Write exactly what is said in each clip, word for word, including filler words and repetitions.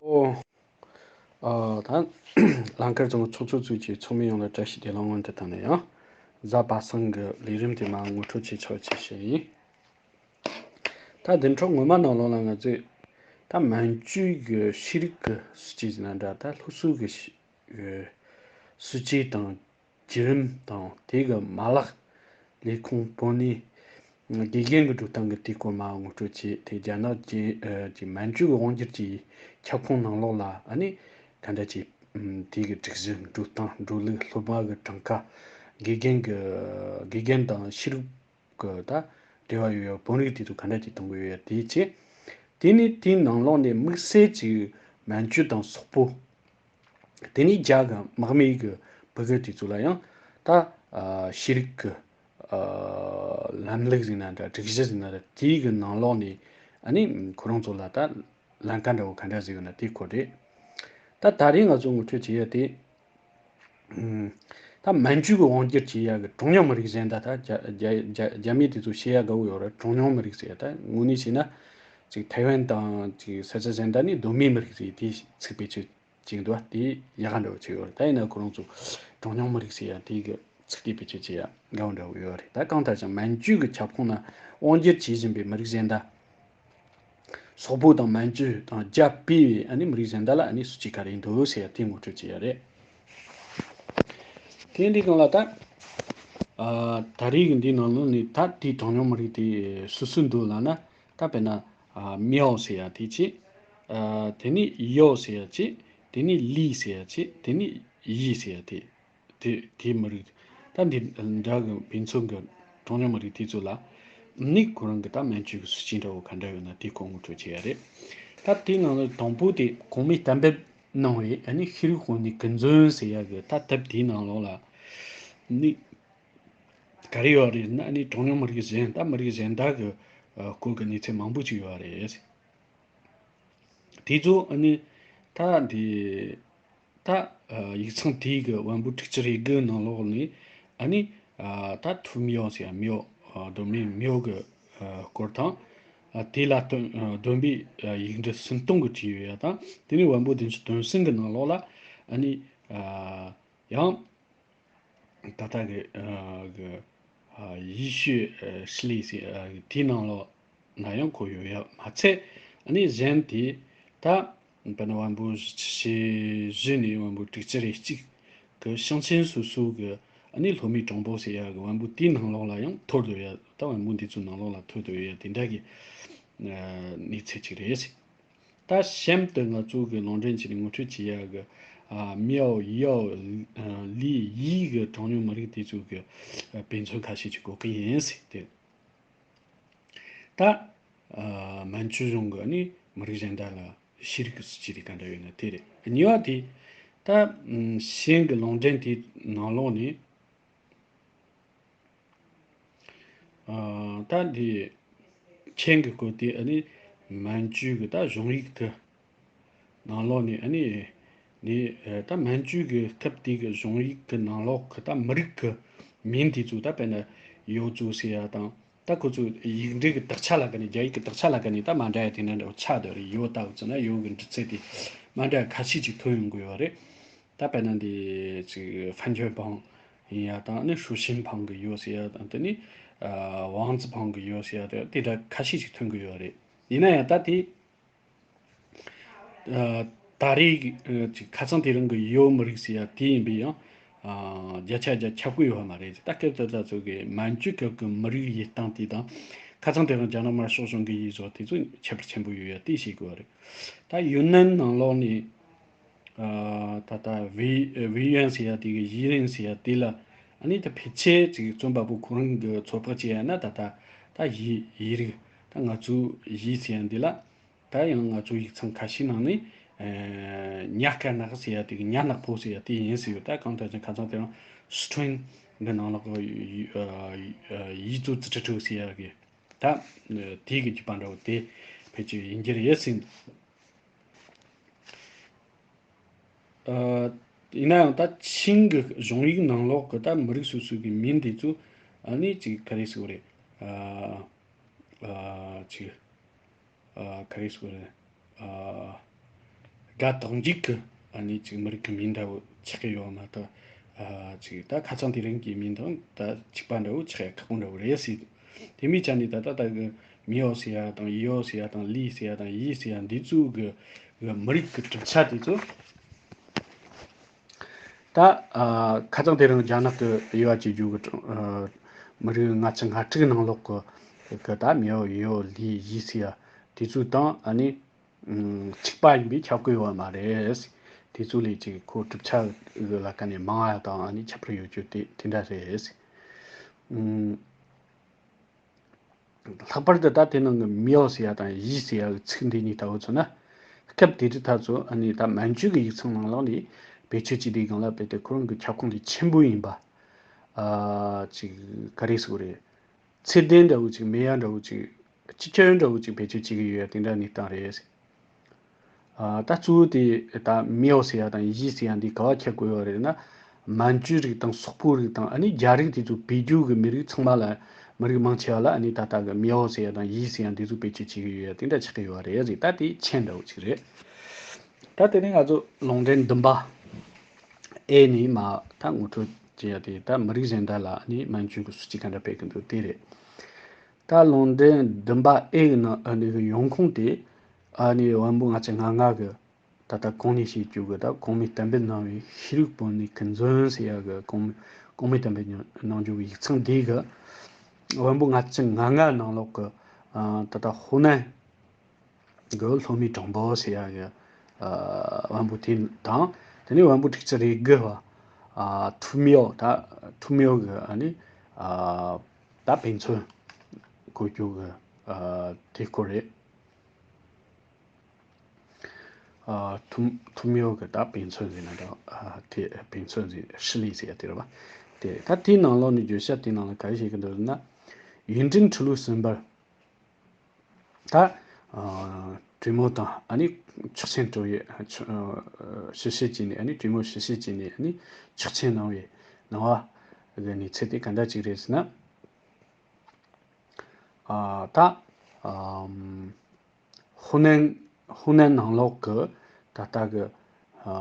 ཨོ། ཨ། ད་ལང་ཀར་རྫོང་གི་ཚོགས་གཙོ་ཚོས་ཀྱི་ཚོགས་མི་ཡོངས་ལ་བཀྲ་ཤིས་བདེ་ལེགས་སྔོན་དུ་བཏང་ནས་ཡང་། གཟའ་པ་སངས་ཀྱི་ལས་རིམ་དེ་མར་ངོ་སྤྲོད་བྱེད་ཆོག་ཅེས་བཤད་ཡིན། ད་བདུན་ཕྲག་སྔོན་མ་ནང་ལོགས་ལ་ང་ཚོས་ད་མན་ཇུ་གི་ཤེས་རིག་གི་སྲིད་ཇུས་ཟེར་ན་འདྲ། ད་སློབ་གསོ་གི་ཤེས་སྲིད་ཇུས་དང་བརྒྱུད་རིམ་དང་དེ་གི་མ་ལག་ལས་ཁུངས་བོད་ནས་དགེ་རྒན་གྱི་འགྲོ་སྟངས་ཀྱི་དེའི་སྐོར་མར་ངོ་སྤྲོད་བྱས། དེ་རྒྱ་ནག་གི་ཨ་གི་མན་ཇུ་གི་དབང་སྒྱུར་གྱི་ཁྱབ་ཁོངས་ནང་ལོགས་ལ་ཨ་ནི་ག་འདྲ་ཅིག་ཨམ་དེ་གི་སྒྲིག་གཞི། འགྲོ་སྟངས། འགྲོ་ལུགས། སློབ་མ་གི་གྲངས་ཀ། དགེ་རྒན་གྱི་དགེ་རྒན་དང་ཤེས་རིག་གི་ད་འབྲེལ་བ་ཡོད་ཡ་བོད་རིགས་དེ་ཚོ་ག་འདྲ་ཅིག་གཏོང་གི་ཡོད་ཡ་དེ་བྱས། དེ་ནས་དེའི་ནང་ལོགས་ནས་དམིགས་བསལ་གྱི་མན་ཇུ་དང་སོག་པོ། དེ་ནས་རྒྱ་གི་དམག་མི་གི་ཕྲུ་གུ་དེ་ཚོ་ལ་ཡང་ད་ཨ་ཤེས་རིག་གི་ཨ་ལམ་ལུགས་ཟེར་ན་འདྲ། སྒྲིག་གཞི་ཟེར་ན་འདྲ། དེའི་གི་ནང་ལོགས་ནས་ཨ་ནི་ཁོ་རང་ཚོ་ལ་ད་ལམ་ཀ་འདྲ་བོ་ག་འདྲ་ཟིག་ཡོད་ན་དེའི་སྐོར་རེད། ད་ད་རེས་ང་ཚོ་ངོ་སྤྲོད་བྱེད་ཡ་དེ། ཨུམ། ད་མན་ཇུ་གི་དབང་སྒྱུར་བྱེད་ཡ་གི་གྲངས་ཉུང་མི་རིགས་གཞན་དག། ད་རྒྱ་རྒྱ་རྒྱ་རྒྱ་མི་དེ་ཚོ་ཤེས་ཡ་དགའ་བོ་ཡོད་རེད། གྲངས་ཉུང་མི་རིགས་ཟེར་ཡ། ད་དངོས་གནས་བྱས་ན་ཅིག་ཐའེ་ཝན་དང་ཅིག་ས་ཆ་གཞན་དག་ནས་གདོད་མའི་མི་རིགས་ཟེར་དེ་ཚིག་བེད་སྤྱོད་ཅིག་འདུག་བ། དེ་ཡག་ག་འདྲ་བོ་ཅིག་ཡོད་རེད། ད་ཡིན་ན་ཁོ་རང་ཚོ་གྲངས་ཉུང་མི་རིགས་ཟེར་ཡ་དེ་གི་ཚིག་དེ་བེད་སྤྱོད་བྱེད་ཡ་དགའ་བོ་འདྲ་བོ་ཡོད་རེད། ད་གང་ལྟར་ཀྱང་མན་ཇུ་གི་ཁྱབ་ཁོངས་ན་དབང་སྒྱུར་བྱེད་བཞིན་པའི་མི་རིགས་གཞན་དག། སོག་པོ་དང་མན་ཇུ་དང་རྒྱ་སྤེལ་བའི་ཨ་ནི་མི་རིགས་གཞན་དག་ལ་ཨ་ནི་སྲིད་ཇུས་ག་རེ་འདུག་ཟེར་ཡ་དེ་ངོ་སྤྲོད་བྱེད་ཡ་རེད། དེ་འདི་གང་ལ་ད། ཨ། ད་རེས་ཀྱི་འདི་ནང་ལོགས་ནས་ད་དེའི་གྲངས་ཉུང་མི་རིགས་དེ་སུ་སུ་འདུག་ལབ་ན། ད་དཔེར་ན། ཨ། མིའོ་ཟེར་ཡ་དེ་གཅིག། ཨ། དེ་ནས་ཡའོ་ཟེར་ཡ་གཅིག། དེ་ནས་ལི་ཟེར་ཡ་གཅིག། དེ་ནས་ཡི་ཟེར་ཡ་དེ། དེ་དེའི་མི་རིགས། ད་འདི་འདྲ་གི་དཔེ་མཚོན་གྱི་གྲངས་ཉུང་མི་རིགས་དེ་ཚོ་ལ་ནི་ཁོ་རང་གི་ད་མན་ཇུ་གི་སྲིད་ཇུས་འདྲ་བོ་ག་འདྲ་ཡོད་ན་དེའི་སྐོར་ངོ་སྤྲོད་བྱེད་ཡ་རེད། ད་དེའི་ནང་ལ་དང་པོ་དེ་གོང་མའི་གཏན་འབེབས་གནང་བའི་ཨ་ནི་ཤེས་རིག་དཔོན་གནས་ཀུན་འཛོམས་ཟེར་ཡ་གི་ད་དེབ་དེའི་ནང་ལོགས་ལ་ནི་ག་རེ་ཡོད་རེད་ན། ཨ་ནི་གྲངས་ཉུང་མི་རིགས་གཞན། ད་མི་རིགས་གཞན་དག་གི་ཨ་སྐོར་གྱི་གནས་ཚུལ་མང་པོ་ཅིག་ཡོད་རེད། དེ་ཚོ་ཨ་ནི་ད་འདི་ད་ཨ་ཡིག་ཚང་དེའི་གི་དབོན་པོ་དྲུག་ཅུ་རེ་དགུ་ནང་ལོགས་ནས་ཨ་ནི་ཨ་ད་ཐུ་མིའོ་ཟེར་ཡ་མིའོ། ཨ་གདོད་མའི་མིའོ་གི་ཨ་སྐོར་དང་། ཨ་དེ་ལ་སྟོན་ཨ་བསྡོམས་པས་ཨ་ཡིག་འབྲུ་སུམ་སྟོང་གི་བྲིས་ཡོད་ཡ་དང་། དེ་ནས་དབོན་པོ་བདུན་ཅུ་དོན་གསུམ་གི་ནང་ལོགས་ལ་ཨ་ནི་ཨ་ཡང་ད་ལྟ་གི་ཨ་གི་ཨ་ཡེ་ཤུའི་ཨ་ཤི་ལེ་ཟེར་ཨ་དེའི་ནང་ལོགས་ན་ཡང་གོ་ཡོད་ཡ་མ་ཚད། ཨ་ནི་གཞན་དེ་ད་དཔེར་ན་དབོན་པོ་བཞི་བཅུ་ཞེ་བཞི་ནས་དབོན་པོ་དྲུག་ཅུ་རེ་གཅིག་གི་ཞིང་ཆེན་སོ་སོ་གི་ཨ་ནི་སློབ་མའི་གྲངས་འབོར་ཟེར་ཡ་གི་དབོན་པོ་དེའི་ནང་ལོགས་ལ་ཡང་ཐོར་འདུག་ཡ། ད་དབོན་པོ་འདི་ཚོའི་ནང་ལོགས་ལ་ཐོར་འདུག་ཡ་དེ་འདྲ་གི་ཨ་གནས་ཚུལ་ཅིག་རེད། ད་གཤམ་དུ་ང་ཚོ་གི་ལུང་འདྲེན་བྱས་ནས་ངོ་སྤྲོད་བྱེད་ཡ་གི་ཨ་མིའོ་ཡའོ་ཨ་ལི་ཡི་གི་གྲངས་ཉུང་མི་རིགས་དེ་ཚོ་གི་ཨ་དཔེ་མཚོན་ཁ་ཤས་ཅིག་གོ་གི་ཡིན་ཟེར་ཏེ། ད་ཨ་མན་ཇུ་གཞུང་གི་ཨ་ནི་མི་རིགས་གཞན་དག་ལ་ཤེས་རིག་གི་སྲིད་ཇུས་དེ་ག་འདྲ་ཡོད་ན་དེ་རེད། གཉིས་པ་དེ་ད་ཨམ་ཤིན་གི་ལུང་འདྲེན་དེའི་ནང་ལོགས་ནས། ཨ་ད་འདི་ཆེན་གྱི་སྐོར་དེ་ཨ་ནི་མན་ཇུ་གི་ད་གཞུང་ཡིག་གི་ནང་ལོགས་ནས། ཨ་ནི་ནི་ཨ་ད་མན་ཇུ་གི་སྐབས་དེ་གི་གཞུང་ཡིག་གི་ནང་ལོགས་གི་ད་མི་རིགས་གི་མིང་དེ་ཚོ། ད་དཔེར་ན་ཡོ་ཙུ་ཟེར་ཡ་དང་། ད་ཁོ་ཚོ་ཡིག་འབྲུ་གི་དག་ཆ་ལ་ཀ་ནས། རྒྱ་ཡིག་གི་དག་ཆ་ལ་ཀ་ནས་ད་མ་འདྲ་ཡ་དེ་འདྲ་འདྲ་བོ་ཆགས་བསྡད་རེད། ཡོ་ལྟ་བུ་ཙམ་ན་ཡོ་གི་འབྲི་ཚད་དེ་མ་འདྲ་ཡ་ཁ་ཤས་ཅིག་ཐོན་ཡོང་གི་ཡོད་རེད། ད་དཔེར་ན་འདི་ཅིག་ཧྥན་ཆོན་ཕང་ཡིན་ཡ་དང་། ཨ་ནི་ཧྲུའུ་ཤིན་ཕང་གི་ཡོ་ཟེར་ཡ་དང་། དེ་ནི་ཨ་ཝང་ཙི་ཕང་གི་ཡོ་ཟེར་ཡ་དེ་དེ་འདྲ་ཁ་ཤས་ཅིག་ཐོན་གི་ཡོད་རེད། ཡིན་ན་ཡང་ད་དེ་ཨ་ད་རེས་ཀྱི་ཨ་ཅིག་ཁ་སང་དེ་རིང་གི་ཡོ་མི་རིགས་ཟེར་ཡ་དེ་ཡིན་པས་ཡང་ཨ་བརྒྱ་ཆ་བརྒྱ་ཁྱབ་ཀྱི་ཡོད་མ་རེད། ད་སྐབས་དེ་དག་ཚོ་གི་མན་ཇུ་སྐབས་ཀྱི་མི་རིགས་ཡིན་སྟངས་དེ་དང་། ཁ་སང་དེ་རིང་རྒྱ་ནག་དམར་ཤོག་གཞུང་གི་ཡིག་ཚོགས་དེ་ཚོ་ཁྱད་པར་ཆེན་པོ་ཡོད་ཡ་དེ་ཤེས་དགོས་པ་རེད། ད་ཡུན་ནན་ནང་ལོགས་ནས། ཨ་ད་ལྟ་ཝེ་ཝེ་ཡོན་ཟེར་ཡ་དེ་གི་ཡི་རིང་ཟེར་ཡ་དེ་ལ་ཨ་ནི་ད་ཕལ་ཆེར་ཅིག་རྩོམ་པ་པོ་ཁོ་རང་གི་ཚོད་དཔག་བྱས་ཡ་ན། ད་ལྟ་ད་ཡི་ཡི་རིགས། ད་ང་ཚོའི་ཡི་ཟེར་ཡ་འདི་ལ་ད་ཡང་ང་ཚོའི་ཡིག་ཚང་ཁ་ཤས་ནང་ནས་ཨ་ཉ་དཀར་ནག་ཟེར་ཡ་དེ་གི་ཉ་ནག་པོ་ཟེར་ཡ་དེ་ཡིན་ཟེར་ཡོད། ད་གང་ལྟར་ཀྱང་ཁ་སང་དེ་རིང་སི་ཁྲོན་གི་ནང་ལོགས་གི་ཡི་ཙུའུ་ཙི་ཁྲི་ཁྲི་ཟེར་ཡ་གི་ད་དེ་གི་རྒྱུད་པ་འདྲ་བོ་དེ་ཕལ་ཆེར་ཡིན་རྒྱུ་རེད་ཟེར། ཨ་ཡིན་ན་ཡང་ད་ཆིང་གི་གཞུང་ཡིག་ནང་ལོགས་ཀྱི་ད་མི་རིགས་སོ་སོ་གི་མིང་དེ་ཚོ་ཨ་ནི་ཅིག་ག་རེ་ཟེར་དགོས་རེད། ཨ་ཨ་ཅིག་ཨ་ག་རེ་ཟེར་དགོས་རེད། ཨ་ ག་དོག་འཇིག་གི་ཨ་ནི་ཅིག་མི་རིགས་ཀྱི་མིང་འདྲ་བོ་ཆགས་ཀྱི་ཡོད་མ་གཏོགས། ཨ་ཅིག་ད་ཁ་སང་དེ་རིང་གི་མིང་དང་ད་གཅིག་པ་འདྲ་བོ་ཆགས་ཡ་ཁག་པོ་འདྲ་བོ་རེད་ཟེར། དེ་མིན་ཆ་ནས་ད་ད་ད་གི་མིའོ་ཟེར་ཡ་དང་ཡིའོ་ཟེར་ཡ་དང་ལི་ཟེར་ཡ་དང་ཡི་ཟེར་ཡ་འདི་ཚོ་གི་གི་མི་རིགས་ཀྱི་གྲུབ་ཆ་དེ་ཚོ། ད་ཨ་ཁ་སང་དེ་རིང་རྒྱ་ནག་གི་དབྱེ་བ་ཕྱེ་རྒྱུ་གི་ཨ་མི་རིགས་ལྔ་བཅུ་ང་དྲུག་ནང་ལོགས་ཀྱི་གི་ད་མིའོ་ཡིའོ་ལི་ཡི་ཟེར་ཡ་དེ་ཚོ་དང་ཨ་ནི་ཨམ་གཅིག་པ་ཡིན་པས་ཁྱབ་ཀྱི་ཡོད་མ་རེད། དེ་ཚོ་ལས་ཅིག་ཁོ་གྲུབ་ཆ་གི་ལ་ཀ་ནས་མང་བ་དང་ཨ་ནི་ཁྱད་པར་ཡོད་རྒྱུ་དེ་དེ་འདྲ་རེད། ཨམ། ལྷག་པར་དུ་ད་དེ་ནང་གི་མིའོ་ཟེར་ཡ་དང་ཡི་ཟེར་ཡ་གི་ཚིག་འདི་གཉིས་ལྟ་བུ་མཚོན་ན། སྐབས་དེ་དུས་ད་ཚོ་ཨ་ནི་ད་མན་ཇུ་གི་ཡིག་ཚང་ནང་ལོགས་ནས་བེད་སྤྱོད་བྱེད་དུས་སྒང་ལ་རྦད་དེ་ཁོ་རང་གི་ཁྱབ་ཁོངས་དེ་ཆེན་པོ་ཡིན་པ། ཨ་ཅིག་ག་རེ་ཟེར་དགོས་རེད། ཚད་ལྡན་འདྲ་བོ་ཅིག་མེད་ཡ་འདྲ་བོ་ཅིག་སྤྱི་ཁྱོན་འདྲ་བོ་ཅིག་བེད་སྤྱོད་བྱེད་ཀྱི་ཡོད་ཡ་དེ་འདྲ་གནས་སྟངས་རེད། ཨ་ད་གཙོ་བོ་དེ་ད་མིའོ་ཟེར་ཡ་དང་ཡི་ཟེར་ཡ་འདི་ག་བ་ཁྱད་གོ་ཡོད་རེད་ན། མན་ཇུ་རིགས་དང་སོག་པོ་རིགས་དང་ཨ་ནི་རྒྱ་རིགས་དེ་ཚོ་བོད་བརྒྱུད་གི་མི་རིགས་ཚང་མ་ལ་མི་རིགས་མང་ཆེ་བ་ལ་ཨ་ནི་ད་ལྟ་གི་མིའོ་ཟེར་ཡ་དང་ཡི་ཟེར་ཡ་འདི་ཚོ་བེད་སྤྱོད་བྱེད་ཀྱི་ཡོད་ཡ་དེ་འདྲ་ཆགས་ཀྱི་ཡོད་རེད་ཟེར། ད་དེ་མཆན་འདྲ་བོ་ཅིག་རེད། ད་དེ་ནས་ང་ཚོ་ལུང་འདྲེན་བདུན་པ་ཨེ་ནས་མ་ད་ངོ་སྤྲོད་བྱེད་ཡ་དེ་ད་མི་རིགས་གཞན་དག་ལ་ཨ་ནི་མན་ཇུ་གི་སྲིད་ཇུས་ག་འདྲ་སྤེལ་གི་འདུག་དེ་རེད། ད་ལུང་འདྲེན་བདུན་པ་ཨེ་གི་ནང་ཨ་ནི་གི་ཡོང་ཁུངས་དེ་ཨ་ནི་བོན་པོ་ལྔ་བཅུ་ང་ལྔ་གི་ད་ལྟ་གོང་ནས་བཤད་རྒྱུ་གི་ད་གོང་མའི་གཏན་འབེབས་གནང་བའི་ཤེས་རིག་བོད་གནས་ཀུན་འཛིན་ཟེར་ཡ་གི་གོང་མའི་གོང་མའི་གཏན་འབེབས་གནང་རྒྱུ་གི་ཡིག་ཚང་འདི་གི་བོན་པོ་ལྔ་བཅུ་ང་ལྔ་ནང་ལོགས་གི་ཨ་ད་ལྟ་ཧུ་ནན་གི་ལྷོ་མི་གྲངས་འབོར་ཟེར་ཡ་གི་ཨ་བོན་པོ་དེ་དང་དེ་ནས་བོན་པོ་དྲུག་ཅུ་རེ་དགུ་བ་ཨ་ཐུ་མིའོ་ད་ཐུ་མིའོ་གི་ཨ་ནི་ཨ་ད་དཔེ་མཚོན་གོ་རྒྱུ་གི་ཨ་དེ་སྐོར་རེད། ཨ་ཐུ་ཐུ་མིའོ་གི་ད་དཔེ་མཚོན་ཟེར་ན་འདྲ། ཨ་དེ་དཔེ་མཚོན་ཟེར་ཧྲི་ལི་ཟེར་ཡ་དེ་རེད་བ། དེ་ད་དེའི་ནང་ལོགས་ནས་བརྗོད་བྱ་དེའི་ནང་ལ་ག་རེ་བཤད་ཀྱི་འདུག་ཟེར་ན། ཡུན་ཀྲིན་ཁྲི་ལོ་གསུམ་པར་ད་ཨ་གྲོས་མོལ་དང་ཨ་ནི་ཆོག་མཆན་སྤྲོད་ཡས་ཆོ་ཨ་ཞུ་བཤད་བྱས་ནས་ཨ་ནི་གྲོས་མོལ་ཞུ་བཤད་བྱས་ནས་ཨ་ནི་ཆོག་མཆན་གནང་བའི་གནང་བ་གི་གནས་ཚུལ་དེ་ག་འདྲ་ཅིག་རེད་ཟེར་ན། ཨ་ད་ཨམ་ཧུ་ནན་ཧུ་ནན་ནང་ལོགས་ཀྱི་ད་ལྟ་གི་ཨ་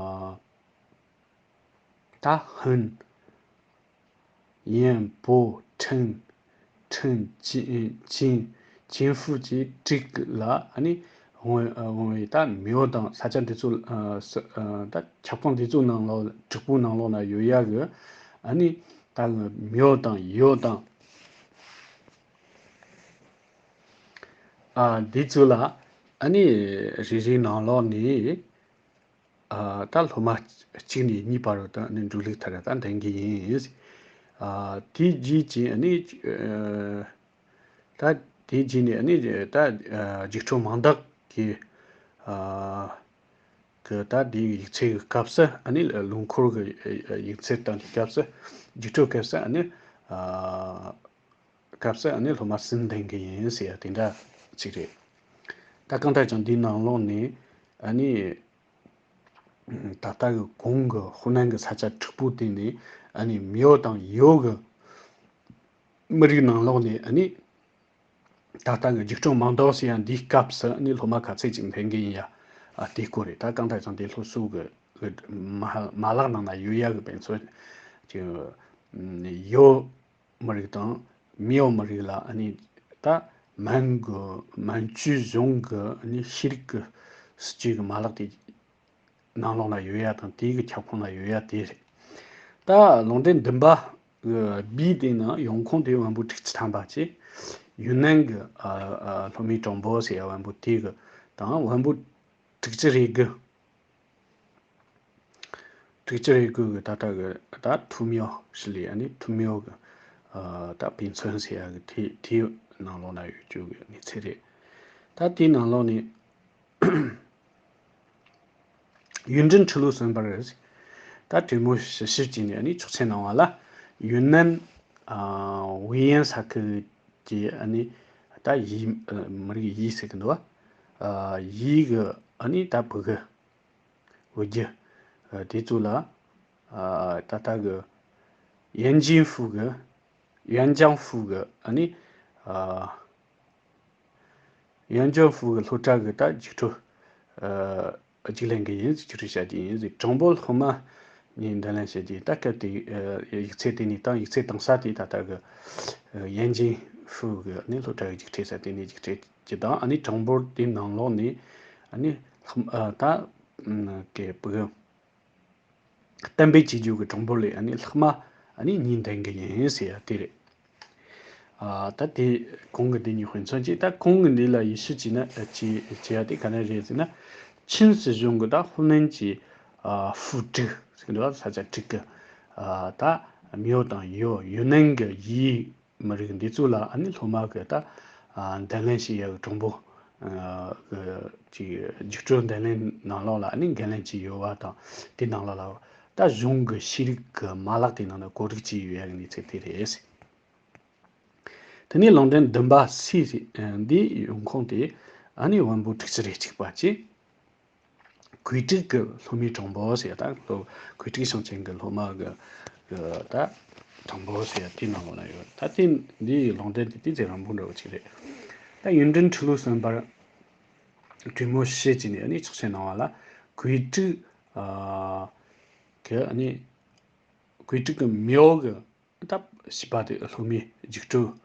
ད་ཧུན། ཡན། པོ། ཁྲིན། ཁྲིན། ཅིན། ཅིན། ཅིན་ཧྥུ་བཅས་དྲུག་ལ་ཨ་ནི་འོང་འོང་བའི་ད་མིའོ་དང་ས་ཆ་འདི་ཚོ་ཨ་ས་ཨ་ད་ཁྱབ་ཁོངས་འདི་ཚོ་ནང་ལོགས་དྲུག་པོའི་ནང་ལོགས་ན་ཡོད་ཡ་གི་ཨ་ནི་ད་མིའོ་དང་ཡིའོ་དང་ཨ་འདི་ཚོ་ལ་ཨ་ནི་རེ་རེའི་ནང་ལོགས་ནས། ཨ་ད་སློབ་མ་གཅིག་ནས་གཉིས་བར་དུ་ནི་འགྲོ་ལུགས་ལྟར་ད་འདོན་གྱི་ཡིན། ཨ་དེའི་རྗེས་ཀྱི་ནི་ཨ་ད་དེའི་རྗེས་ནས་ནི་ད་ཨ་རྒྱུགས་སྤྲོད་མང་དག་གི་ཨ་གི་ད་དེའི་ཡིག་ཚད་ཀྱི་སྐབས་སུ་ཨ་ནི་ལོ་འཁོར་གྱི་ཡིག་ཚད་བཏང་གི་སྐབས་སུ་རྒྱུགས་སྤྲོད་སྐབས་སུ་ཨ་ནི་ཨ། སྐབས་སུ་ཨ་ནི་སློབ་མ་གསུམ་འདོན་གི་ཡིན་ཟེར་ཡ་དེ་འདྲ་ཅིག་རེད། ད་གང་ལྟར་ཀྱང་འདིའི་ནང་ལོགས་ནས་ཨ་ནི་ད་ལྟ་གི་གོང་གི་ཧུ་ནན་གི་ས་ཆ་དྲུག་པོ་དེ་ནས་ཨ་ནི་མིའོ་དང་ཡིའོ་གི་མི་རིགས་ནང་ལོགས་ནས་ཨ་ནི་ད་ལྟ་གི་རྒྱུགས་སྤྲོད་མང་དག་ཟེར་ཡ་འདིའི་སྐབས་སུ་ཨ་ནི་སློབ་མ་ག་ཚད་ཅིག་འདོན་གི་ཡིན་ཡ། ཨ་དེ་སྐོར་རེད། ད་གང་ལྟར་ཀྱང་དེ་སློབ་གསོ་གི་གི་མ་མ་ལག་ནང་ན་ཡོད་ཡ་གི་དཔེ་མཚོན་གྱི་ཡིའོ། མི་རིགས་དང་མིའོ་མི་རིགས་ལ་ཨ་ནི་ད་མན་གི་མན་ཇུ་གཞུང་གི་ཨ་ནི་ཤེས་རིག་གི་སྲིད་ཇུས་ཀྱི་མ་ལག་དེ་ནང་ལོགས་ལ་ཡོད་ཡ་དང་དེའི་གི་ཁྱབ་ཁོངས་ལ་ཡོད་ཡ་དེ་རེད། ད་ལུང་འདྲེན་བདུན་པ་གི་བིའི་དེ་ནི་ཡོང་ཁུངས་དེ་བོན་པོ་དྲུག་ཅུ་ཐམ་པ་བཅས་ཡུན་ནན་གི་ཨ་ཨ་སློབ་མའི་གྲངས་འབོར་ཟེར་ཡ་བོན་པོ་དེ་གི་དང་བོན་པོ་དྲུག་ཅུ་རེ་དགུ། དྲུག་ཅུ་རེ་དགུ་གི་ད་ལྟ་གི་ད་ཐུ་མིའོ་ཧྲི་ལི་ཨ་ནི་ཐུ་མིའོ་གི་ཨ་ད་དཔེ་མཚོན་ཟེར་ཡ་གི་དེ་དེའི་ནང་ལོགས་ན་ཡོད་རྒྱུ་གི་གནས་ཚུལ་རེད། ད་དེའི་ནང་ལོགས་ནས་ཡུན་ཀྲིན་ཁྲི་ལོ་གསུམ་པར་ད་གྲོས་མོལ་ཞུ་ཞིབ་བྱས་ནས་ཨ་ནི་ཆོག་མཆན་གནང་བ་ལ་ཡུན་ནན་ཨ་ཝེ་ཡན་ས་ཁུལ་གྱི་ཨ་ནི་ད་ཡི་ཨ་མི་རིགས་ཡི་ཟེར་གི་འདུག་བ། ཨ་ཡི་གི་ཨ་ནི་ད་བུ་གི་བུ་རྒྱུད། ཨ་དེ་ཚོ་ལ་ཨ་ད་ལྟ་གི་ཡན་ཅིན་ཧྥུ་གི་ཡན་ཅང་ཧྥུ་གི་ཨ་ནི་ཨ་ཡན་ཅང་ཧྥུ་གི་སློབ་གྲྭ་གི་ད་རྒྱུགས་སྤྲོད་ཨ་ རྒྱུགས་ལེན་གི་ཡིན། རྒྱུགས་སྤྲོད་བྱ་རྒྱུ་ཡིན་ཟེར། གྲངས་འབོར་སློབ་མ་ནས་འདོན་ལེན་བྱ་རྒྱུ། ད་སྐབས་དེའི་ཡིག་ཚད་དེ་ནས་དང་ཡིག་ཚད་གཏོང་ས་དེ་ད་ལྟ་གི་ཡན་ཅིན་ཧྥུའུ་གི་ནི་སློབ་གྲྭ་གི་རྒྱུགས་སྤྲོད་ས་དེ་ནས་རྒྱུགས་སྤྲོད་རྒྱུ་དང་། ཨ་ནི་གྲངས་འབོར་དེའི་ནང་ལོགས་ནས་ཨ་ནི་ལྷག་མ་ད་གི་བུ་གི་གཏན་འབེབས་བྱེད་རྒྱུ་གི་གྲངས་འབོར་ལས་ཨ་ནི་ལྷག་མ་ཨ་ནི་གཉིས་འདོན་གི་ཡིན་ཟེར་ཡ་དེ་རེད། ཨ་ད་དེ་གོང་གི་འདི་གཉིས་དཔེ་མཚོན་བྱས། ད་གོང་གི་འདི་ལ་ཡིད་ཆེས་བྱས་ན། ཨ་བྱས་བྱས་ཡ་དེ་ག་ནས་རེད་ཟེར་ན། ཆིན་སྲིད་གཞུང་གི་ད་ཧུའུ་ནན་གྱི་ཨ་ཧྥུའུ་ཀྲིག་ཟེར་གི་འདུག་ས་ཆ་ཀྲིག་གི་ཨ་ད་མིའོ་དང་ཡོ་ཡུན་ནན་གྱི་ཡི་མི་རིགས་འདི་ཚོ་ལ་ཨ་ནི་སློབ་མ་གི་ད་ཨ་འདོན་ལེན་བྱེད་ཡ་གི་གྲངས་འབོར་ཨ་གི་ཅིག་རྒྱུགས་སྤྲོད་འདོན་ལེན་ནང་ལོགས་ལ་ཨ་ནི་འགན་ལེན་བྱས་ཡོད་པ་དང་། དེ་ནང་ལོགས་ལ་ད་གཞུང་གི་ཤེས་རིག་གི་མ་ལག་དེ་ནང་ན་བཀོད་སྒྲིག་བྱས་ཡོད་ཡ་གི་གནས་ཚུལ་དེ་རེད། དེ་ནས་ལུང་འདྲེན་བདུན་པ་སི་རེད། འདིའི་ཡོང་ཁུངས་དེ་ཨ་ནི་དབོན་པོ་དྲུག་ཅུ་རེ་གཅིག་པ་གྱིས། ཁུའེ་ཀྲིག་གི་སློབ་མའི་གྲངས་འབོར་ཟེར་ཡ། ད་སློབ་ཁུའེ་ཀྲིག་ཞིང་ཆེན་གྱི་སློབ་མ་གི་གི་ད་གྲངས་འབོར་ཟེར་ཡ་དེའི་ནང་ལོགས་ན་ཡོད། ད་དེ་འདིའི་ལུང་འདྲེན་དེ་དེ་ཚེ་རིང་པོ་འདྲ་བོ་ཅིག་རེད། ད་ཡུན་ཀྲིན་ཁྲི་ལོ་གསུམ་པར་གྲོས་མོལ་ཞུས་བྱས་ནས་ཨ་ནི་ཆོག་མཆན་གནང་བ་ལ། ཁུའེ་ཀྲིག་ཨ་གི་ཨ་ནི་ཁུའེ་ཀྲིག་གི་མིའོ་གི་ད་བྱིས་པ་དེ་སློབ་མའི་རྒྱུགས་སྤྲོད་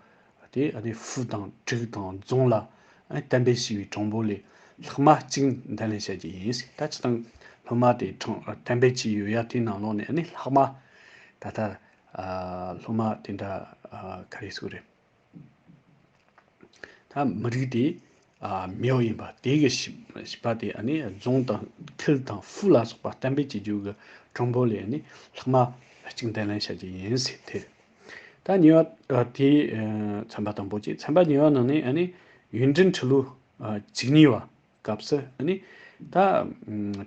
དེ་ཨ་ནི་ཧྥུའུ་དང་ཀྲིག་དང་རྫོང་ལ་ཨ་ནི་གཏན་འབེབས་བྱས་པའི་གྲངས་འབོར་ལས་ལྷག་མ་གཅིག་འདོན་ལེན་བྱ་རྒྱུ་ཡིན་ཟེར། ད་སྤྱིར་བཏང་སློབ་མ་དེ་གྲངས་གཏན་འབེབས་བྱས་ཡོད་ཡ་དེའི་ནང་ལོགས་ནས་ཨ་ནི་ལྷག་མ་ད་ལྟ་ཨ་སློབ་མ་དེ་འདྲ་ཨ་ག་རེ་ཟེར་དགོས་རེད། ད་མི་རིགས་དེ་ཨ་མིའོ་ཡིན་པ་དེ་གི་བྱིས་བྱིས་པ་དེ་ཨ་ནི་རྫོང་དང་ཁུལ་དང་ཧྥུའུ་ལ་སོགས་པ་གཏན་འབེབས་བྱེད་རྒྱུ་གི་གྲངས་འབོར་ལས་ཨ་ནི་ལྷག་མ་གཅིག་འདོན་ལེན་བྱ་རྒྱུ་ཡིན་ཟེར་ཐལ། ད་གཉིས་པ་ཨ་དེ་ཨ་ཚན་པ་དང་པོ་གཅིག་ཚན་པ་གཉིས་པ་ནང་ནས་ཨ་ནི་ཡུན་ཀྲིན་ཁྲི་ལོ་ཨ་བཅུ་གཉིས་པ་སྐབས་སུ་ཨ་ནི་ད་ཨ་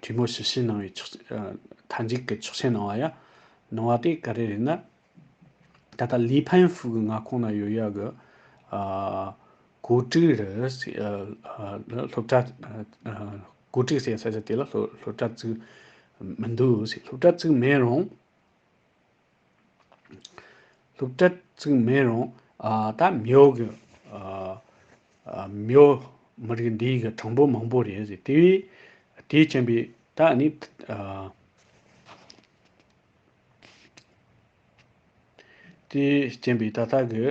གྲོས་མོལ་ཞུ་བཞིན་གནང་བའི་ཆོག་ཨ་མཐའ་མཇུག་གི་ཆོག་མཆན་གནང་བ་ཡ། གནང་བ་དེ་ག་རེ་རེད་ན། ད་ལྟ་ལི་ཕན་ཧྥུའུ་གི་མངའ་ཁོངས་ན་ཡོད་ཡ་གི་ཨ་གོ་ཀྲིག་རེད་ཟེར། ཨ་ཨ་སློབ་གྲྭ་ཨ་ཨ་གོ་ཀྲིག་ཟེར་ས་ཆ་དེ་ལ་སློབ་སློབ་གྲྭ་བཙུགས་མི་འདུག་ཟེར། སློབ་གྲྭ་བཙུགས་མེད་རུང་། སློབ་གྲྭ་བཙུགས་མེད་རུང་ཨ་ད་མིའོ་གི་ཨ་ཨ་མིའོ་མི་རིགས་འདིའི་གི་གྲངས་འབོར་མང་པོ་རེད་ཟེར། དེ་བས་དེའི་རྐྱེན་པས་ད་ནི་ཨ་དེའི་རྐྱེན་པས་ད་ལྟ་གི་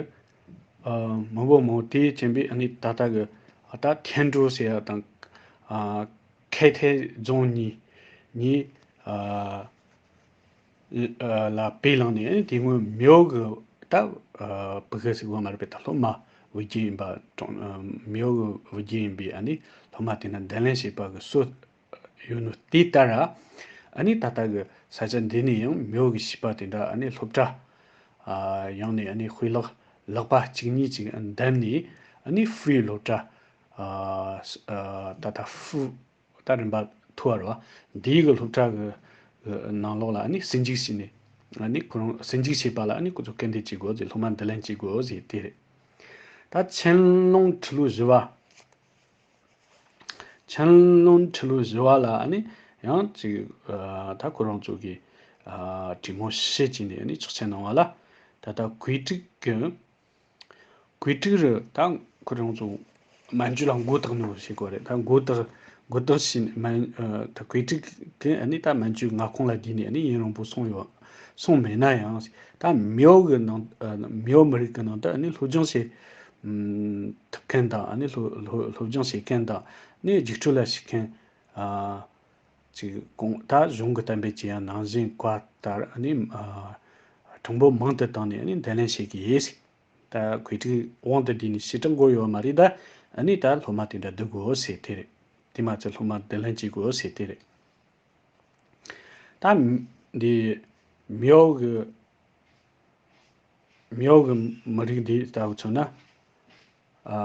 ཨ་མི་འབོར་མང་པོ་དེའི་རྐྱེན་པས་ཨ་ནི་ད་ལྟ་གི་ཨ་ད་ཐན་ཀྲོའུ་ཟེར་ཡ་དང་ཨ་ཁེ་ཐེ་རྫོང་གཉིས་གཉིས་ཨ་ལ་བེད་བླངས་ནས་ཨ་ནི་དེ་སྔོན་མིའོ་གི་ད་ཨ་བུ་ག་ཟེར་དགོས་མ་རེད་པས། ད་སློབ་མ་བུ་རྒྱུད་ཡིན་པ་གྲོང་ཨ་མིའོ་གི་བུ་རྒྱུད་ཡིན་པས་ཨ་ནི་སློབ་མ་དེ་ན་འདོན་ལེན་བྱས་པ་གི་སྲོལ་ཡོད་ནོ་དེ་ལྟར་ཨ་ནི་ད་ལྟ་གི་ས་ཆ་འདི་ནས་ཡང་མིའོ་གི་བྱིས་པ་དེ་འདྲ་ཨ་ནི་སློབ་གྲྭ་ཨ་ཡོང་ནས་ཨ་ནི་དཔེ་ཀློག་ཀློག་པ་གཅིག་གཉིས་ཅིག་འདེམས་ནས་ཨ་ནི་ཧྥུའུ་སློབ་གྲྭ་ཨ་ཨ་ད་ལྟ་ཧྥུའུ་ད་རིམ་པ་མཐོ་བ་རེད་བ། འདིའི་གི་སློབ་གྲྭ་གི་གི་ནང་ལོགས་ལ་ཨ་ནི་ཞིབ་འཇུག་བྱས་ནས་ཨ་ནི་ཁོ་རང་ཞིབ་འཇུག་བྱས་པ་ལ་ཨ་ནི་ཁོ་ཚོ་སྐུལ་འདེད་བྱེད་དགོས་ཟེར། སློབ་མ་འདོན་ལེན་བྱེད་དགོས་ཟེར་དེ་རེད། ད་ཆན་ལུང་ཁྲི་ལོ་བཞི་པ། ཆན་ལུང་ཁྲི་ལོ་བཞི་པ་ལ་ཨ་ནི་ཡང་ཅིག་ཨ་ད་ཁོ་རང་ཚོ་གི་ཨ་གྲོས་མོལ་བྱས་བྱས་ནས་ཨ་ནི་ཆོག་མཆན་གནང་བ་ལ། ད་ལྟ་གོས་ཀྲིག་གི་གོས་ཀྲིག་རུ་ད་ཁོ་རང་ཚོ་མན་ཇུ་ལ་མགོ་བཏགས་ནོ་ཞིག་གོ་རེད། ད་མགོ་བཏགས་མགོ་བཏགས་ཕྱིན་མན་ཨ་ད་གོས་ཀྲིག་གི་ཨ་ནི་ད་མན་ཇུའི་མངའ་ཁོངས་ལ་བསྡུས་ནས་ཨ་ནི་ཡུན་རིང་པོ་སོང་ཡོད་སོང་མེད་ན་ཡང་། ད་མིའོ་གི་ནང་ཨ་མིའོ་མི་རིགས་ཀྱི་ནང་དུ་ཨ་ནི་སློབ་སྦྱོང་བྱེད་ཨམ་ཐུབ་མཁན་དང་ཨ་ནི་སློབ་སློབ་སློབ་སྦྱོང་བྱེད་མཁན་དང་ནི་རྒྱུགས་སྤྲོད་ལ་ཞུགས་མཁན་ཨ་ཅིག་གོང་ད་གཞུང་གི་གཏན་འབེབས་ཀྱི་ཡང་ནང་བཞིན་བཀའ་ལྟར་ཨ་ནི་ཨ་གྲངས་འབོར་མང་དུ་བཏང་ནས་ཨ་ནི་འདོན་ལེན་བྱེད་ཀྱི་ཡིན། ད་གོས་ཀྲིག་དབང་དུ་བསྡུས་ནས་བྱེ་བྲག་འགོ་ཡོད་མ་རེད། ད་ཨ་ནི་ད་སློབ་མ་དེ་འདྲ་བསྡུ་དགོས་ཟེར་དེ་རེད། དེ་མ་ཚད་སློབ་མ་འདོན་ལེན་བྱེད་དགོས་ཟེར་དེ་རེད། ད་འདི་མིའོ་གི་མིའོ་གི་མི་རིགས་འདི་ལྟ་བུ་མཚོན་ན། ཨ་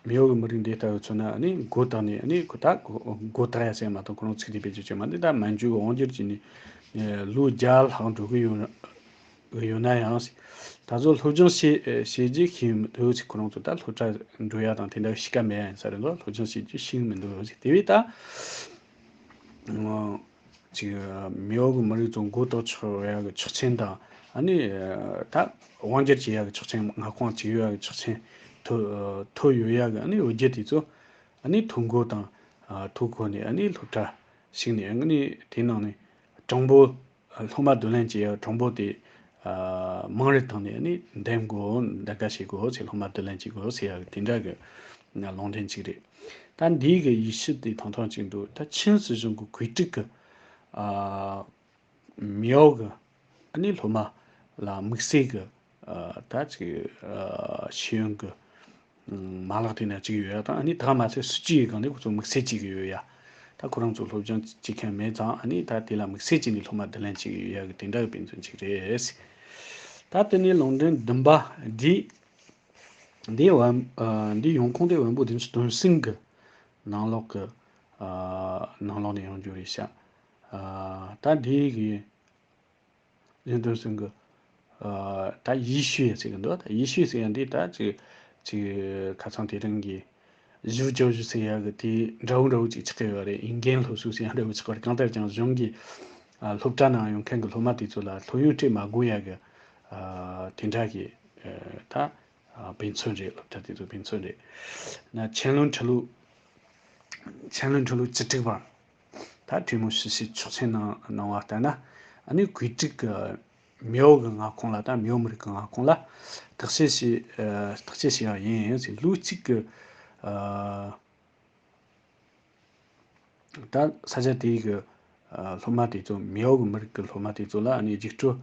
མིའོ་གི་མི་རིགས་འདི་ལྟ་བུ་མཚོན་ན་ཨ་ནི་མགོ་བཏགས་ནས་ཨ་ནི་ཁོ་ད་མགོ་མགོ་བཏགས་ཡ་ཟེར་མ་གཏོགས་ཁོ་རང་ཚིག་དེ་བེད་སྤྱོད་བྱེད་མ་འདི་ད་མན་ཇུ་གི་དབང་སྒྱུར་བྱས་ནས་ལོ་བརྒྱ་ལྷག་འགྲོ་གི་ཡོད་ཡོད་ན་ཡང་། ད་གཟོད་སློབ་སྦྱོང་བྱེད་བྱེད་རྒྱུ་ཤེས་མི་འདུག་ཅིག་ཁོ་རང་ཚོ་ད་སློབ་གྲྭ་འགྲོ་ཡ་དང་དེ་འདྲ་གཤིས་ཀ་མེད་ཡ་ཡིན་ས་རེད་ལོ། སློབ་སྦྱོང་བྱེད་རྒྱུ་ཤེས་མི་འདུག་ཅིག་དེ་བས་ད་ཅིག་མིའོ་གི་མི་རིགས་ཚོ་མགོ་བཏགས་ཆོག་ཡ་གི་ཆོག་མཆན་དང་ཨ་ནི་ད་དབང་སྒྱུར་བྱེད་ཡ་གི་ཆོག་མཆན་མངའ་ཁོངས་ཅིག་ཡོད་ཡ་གི་ཆོག་མཆན་ཐོབ་ཐོབ་ཡོད་ཡ་གི་ཨ་ནི་འོས་བརྒྱུད་དེ་ཚོ་ཨ་ནི་ཐོ་འགོད་དང་ཐོ་འགོད་ནས་ཨ་ནི་སློབ་གྲྭ་ ཞིག་ནས་ཨ་ནི་དེའི་ནང་ནས་གྲངས་འབོར། སློབ་མ་བསྡུ་ལེན་བྱེད་ཡག་གྲངས་འབོར་དེ་ཨ་མང་རུ་བཏང་ནས་ཨ་ནི་འདེམས་དགོས། འདེམས་ཀ་བྱེད་དགོས་ཟེར། སློབ་མ་བསྡུ་ལེན་བྱེད་དགོས་ཟེར་ཡག་དེ་འདྲ་གི་ལུང་འདྲེན་ཅིག་རེད། ད་འདིའི་གི་ཡིག་ཆ་དེ་ཐུང་ཐུང་ཅིག་འདུག་ད་ཆིན་སྲིད་གཞུང་གི་བཀོད་སྒྲིག་གི་ཨ་མེའོ་གི་ཨ་ནི་སློབ་མ་ལ་དམིགས་བསལ་གི་ཨ་ད་ཅིག་ཨ་ཤེས་ཡོན་གི་མ་ལག་དེ་ན་གཅིག་ཡོད་ཡ་དང་། ཨ་ནི་ད་མ་ཚད་སྲིད་ཇུས་ཡི་སྒང་ནས་ཁོ་ཚོ་དམིགས་བསལ་གཅིག་ཡོད་ཡ། ད་ཁོ་རང་ཚོ་སློབ་སྦྱོང་བྱེད་མཁན་མེད་ཙང་། ཨ་ནི་ད་དེ་ལ་དམིགས་བསལ་གཅིག་ནས་སློབ་མ་བསྡུ་ལེན་བྱེད་ཀྱི་ཡོད་ཡ་གི་དེ་འདྲ་གི་དཔེ་མཚོན་གཅིག་རེད། ད་དེ་ནས་ལུང་འདྲེན་བདུན་པ་འདི། འདི་བན་ཨ་འདི་ཡོང་ཁུངས་དེ་བན་པོ་བདུན་ཅུ་དོན་གསུམ་གི་ནང་ལོགས་གི་ཨ་ནང་ལོགས་ནས་ཡོང་རྒྱུ་རེད་ཤག་ཨ་ད་འདི་གི་ཡོན་ཏན་སེང་གི་ཨ་ད་ཡེ་ཤུ་ཡ་ཟེར་གི་འདུག་ད་ཡེ་ཤུ་ཟེར་ཡ་འདི་ད་ཅིག་ཅིག་ཁ་སང་དེ་རིང་གི་ཞུ་ཅོ་ཞུ་ཟེར་ཡ་གི་དེ་འདྲ་བོ་འདྲ་བོ་ཅིག་ཆགས་ཀྱི་ཡོད་རེད། ཨིན་གན་སློབ་གསོ་ཟེར་ཡ་འདྲ་བོ་ཆགས་པ་རེད། གང་ལྟར་ཀྱང་གཞུང་གི་ཨ་སློབ་གྲྭ་ནང་ཡོང་མཁན་གི་སློབ་མ་དེ་ཚོ་ལ་སློབ་ཡོན་སྤྲད་མ་དགོས་ཡ་གི་ཨ་དེ་འདྲ་གི་ཨ་ད་ཨ་དཔེ་མཚོན་རེད། སློབ་གྲྭ་དེ་ཚོ་དཔེ་མཚོན་རེད། ན་ཆན་ལུན་ཁྲི་ལུ་ཆན་ལུན་ཁྲི་ལུ་བཅུ་དྲུག་པ། ད་གྲོས་མོལ་ཞུ་བྱེད་ཆོག་མཆན་གནང་གནང་བ་ལྟར་ན། ཨ་ནི་བཀོད་སྒྲིག་གི་མེའོ་གི་མངའ་ཁོངས་ལ། ད་མེའོ་མི་རིགས་ཀྱི་མངའ་ཁོངས་ལ་བརྟག་དཔྱད་བྱས་ཨ་བརྟག་དཔྱད་བྱས་པ་ཡིན་ཟེར། ལོ་གཅིག་གི་ཨ་ད་ས་ཆ་དེའི་གི་ཨ་སློབ་མ་དེ་ཚོ། མེའོ་གི་མི་རིགས་ཀྱི་སློབ་མ་དེ་ཚོ་ལ་ཨ་ནི་རྒྱུགས་སྤྲོད་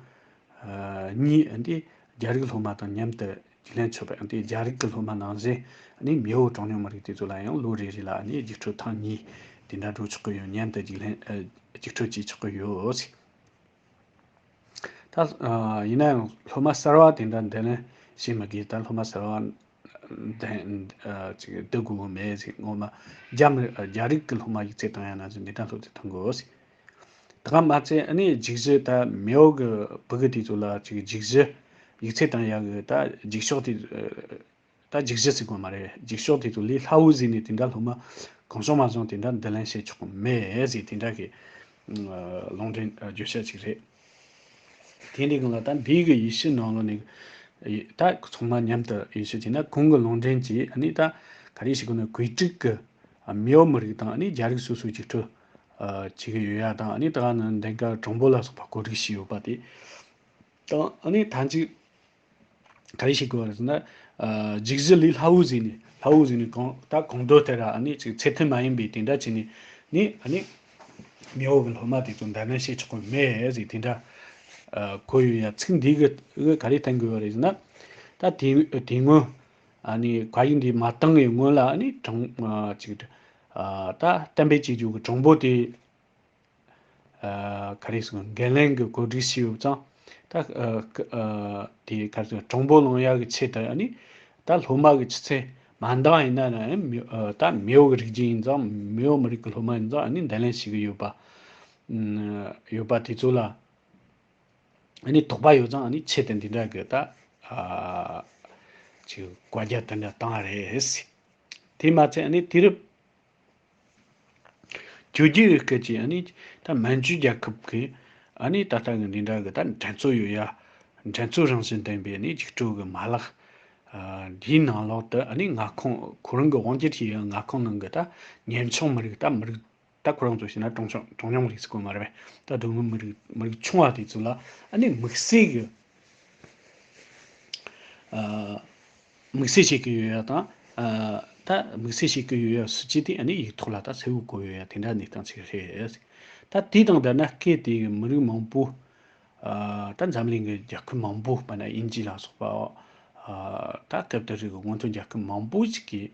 ཨ་གཉིས། ཨ་འདི་རྒྱ་རིགས་སློབ་མ་དང་མཉམ་དུ་རྒྱུགས་ལེན་ཆོག་པ། ཨ་འདི་རྒྱ་རིགས་ཀྱི་སློབ་མ་ནང་བཞིན་ཨ་ནི་མེའོ་གྲངས་ཉུང་མི་རིགས་དེ་ཚོ་ལ་ཡང་ལོ་རེ་རེ་ལ་ཨ་ནི་རྒྱུགས་སྤྲོད་ཐེངས་གཉིས་དེ་འདྲ་འགྲོ་ཆོག་གི་ཡོད། མཉམ་དུ་རྒྱུགས་ལེན་ཨ་རྒྱུགས་སྤྲོད་བྱེད་ཆོག་གི་ཡོད། ད་ཨ་ཡིན་ན་ཡང་སློབ་མ་གསར་བ་དེ་འདྲ་འདི་ལེན་བྱེད་མི་དགོས། ད་སློབ་མ་གསར་བ་འདི་ཨ་ཅིག་བསྡུ་དགོས་མེད་ཟེར། ངོ་མ་རྒྱ་མི་རྒྱ་རིགས་ཀྱི་སློབ་མ་ཡིག་ཚད་བཏང་ཡ་ན་ཟེར། འདི་འདྲ་སློབ་ཚན་བཏང་དགོས་ཟེར། ད་ག་མ་ཚད་ཨ་ནི་རྒྱུགས་གཞི་ད་མེའོ་གི་ཕྲུ་གུ་དེ་ཚོ་ལ་ཅིག་རྒྱུགས་གཞི་ཡིག་ཚད་བཏང་ཡ་གི་ད་རྒྱུགས་ཤོག་དེ་ད་རྒྱུགས་གཞི་ཟེར་དགོས་མ་རེད། རྒྱུགས་ཤོག་དེ་ཚོ་ལས་སླ་བོ་ཟིག་ནས་དེ་འདྲ་སློབ་མ་གང་བྱུང་མང་བྱུང་དེ་འདྲ་འདི་ལེན་བྱེད་ཆོག་གི་མེད་ཟེར། དེ་འདྲ་གི་ཨ་ལུང་འདྲེན་ཨ་བརྗོད་བྱ་ཅིག་རེད། དེ་འདྲའི་སྒང་ལ་ད་འདི་གི་ཡེ་ཤུ་ནང་ལོགས་ནས་ད་ཚང་མ་མཉམ་དུ་ཡེ་ཤུ་བྱས་ན་གོང་གི་ལུང་འདྲེན་གྱིས་ཨ་ནི་ད་ག་རེ་ཞིག་གོ་ན་བཀོད་སྒྲིག་གི་ཨ་མེའོ་མི་རིགས་དང་ཨ་ནི་རྒྱ་རིགས་སོ་སོའི་རྒྱུགས་སྤྲོད་ཨ་བྱེད་ཀྱི་ཡོད་ཡ་དང་། ཨ་ནི་ད་ག་ནང་འདེམས་ཀ་གྲངས་འབོར་ལ་སོགས་པ་བཀོད་སྒྲིག་བྱས་ཡོད་པ་དེ་དང་། ཨ་ནི་ད་ཅིག་ག་རེ་བྱེད་དགོས་རེད་ཟེར་ན། ཨ་རྒྱུགས་གཞི་ལས་སླ་བོ་ཟིག་ནས། སླ་བོ་ཟིག་ནས་གང་ད་གང་འདོད་དེ་ར་ཨ་ནི་ཅིག་ཚད་ལྡན་མ་ཡིན་པའི་དེ་འདྲ་བྱས་ནས་ནི་ཨ་ནི་མེའོ་གི་སློབ་མ་དེ་ཚོ་འདེམས་ལེན་བྱེད་ཆོག་གི་མེད་ཟེར། དེ་འདྲ་ཨ་བཀོད་ཡོད་ཡ། ཚིག་འདི་གི་གི་ག་རེ་བསྟན་དགོས་རེད་ཟེར་ན། ད་དེ་དེ་སྔོན་ཨ་ནི་བཀའ་ཡིག་འདི་མ་བཏང་གི་སྔོན་ལ་ཨ་ནི་གྲངས་ཨ་ཅིག་ཨ་ད་གཏན་འབེབས་བྱེད་རྒྱུ་གི་གྲངས་འབོར་དེ། ཨ་ག་རེ་ཟེར། འགན་ལེན་གྱི་བཀོད་སྒྲིག་བྱས་ཡོད་ཙང་། ད་ཨ་ཨ་དེ་ག་རེ་ཟེར། གྲངས་འབོར་ལོན་ཡག་གི་ཆེད་དུ་ཨ་ནི་ད་སློབ་མ་གི་ཆུ་ཚད་མ་འདང་ཡིན་ན་ནའང་མེ་ཨ་ད་མེའོ་གི་རིགས་རྒྱུད་ཡིན་ཙང་། མེའོ་མི་རིགས་ཀྱི་སློབ་མ་ཡིན་ཙང་ཨ་ནི་འདེམས་ལེན་བྱེད་ཀྱི་ཡོད་པ་ཨ་ཡོད་པ་དེ་ཚོ་ལ་ཨ་ནི་དོགས་པ་ཡོད་ཙང་ཨ་ནི་ཆེད་དུ་འདི་འདྲ་གི་ད་ཨ་ཅིག་བཀའ་རྒྱ་དེ་འདྲ་བཏང་བ་རེད། དེ་མ་ཚད་ཨ་ནི་དུས་རབས་བཅོ་བརྒྱད་སྐད་ཀྱི་ཨ་ནི་ད་མན་ཇུ་རྒྱལ་ཁབ་ཀྱི་ཨ་ནི་ད་ལྟ་གི་འདི་འདྲ་གི་ད་འགྲན་རྩོད་ཡོད་ཡ། འགྲན་རྩོད་རང་བཞིན་ལྡན་པའི་ཨ་ནི་རྒྱུགས་སྤྲོད་གི་མ་ལག་ཨ་འདིའི་ནང་ལོགས་དུ་ཨ་ནི་མངའ་ཁོངས་ཁོ་རང་གི་དབང་སྒྱུར་བྱེད་ཡ་མངའ་ཁོངས་ནང་གི་ད་ཉམ་ཆུང་མི་རིགས། ད་མི་རིགས་ད་ཁོ་རང་ཚོ་བྱས་ན་གྲངས་ཆུང་གྲངས་ཉུང་མི་རིགས་ཟེར་གོ་མ་རེད་པས། ད་གདོད་མའི་མི་རིགས་མི་རིགས་ཆུང་བ་དེ་ཚོ་ལ་ཨ་ནི་དམིགས་བསལ་གི་ཨ་དམིགས་བསལ་བྱེད་ཀྱི་ཡོད་ཡ་དང་། ཨ་ད་དམིགས་བསལ་བྱེད་ཀྱི་ཡོད་ཡ་སྲིད་ཇུས་དེ་ཨ་ནི་ཡིག་ཐོག་ལ་ད་གསལ་བོ་བཀོད་ཡོད་ཡ་དེ་འདྲ་གནས་སྟངས་ཅིག་རེད། ད་དེ་དང་བསྡུར་ན་སྐད་དེ་མི་རིགས་མང་པོ། ཨ་ད་འཛམ་གླིང་གི་རྒྱལ་ཁབ་མང་པོ། དཔེར་ན་དབྱིན་ཇི་ལ་སོགས་པ། ཨ་ད་སྐབས་དེ་རིང་གི་སྔོན་ཐོན་རྒྱལ་ཁབ་མང་པོ་ཞིག་གིས་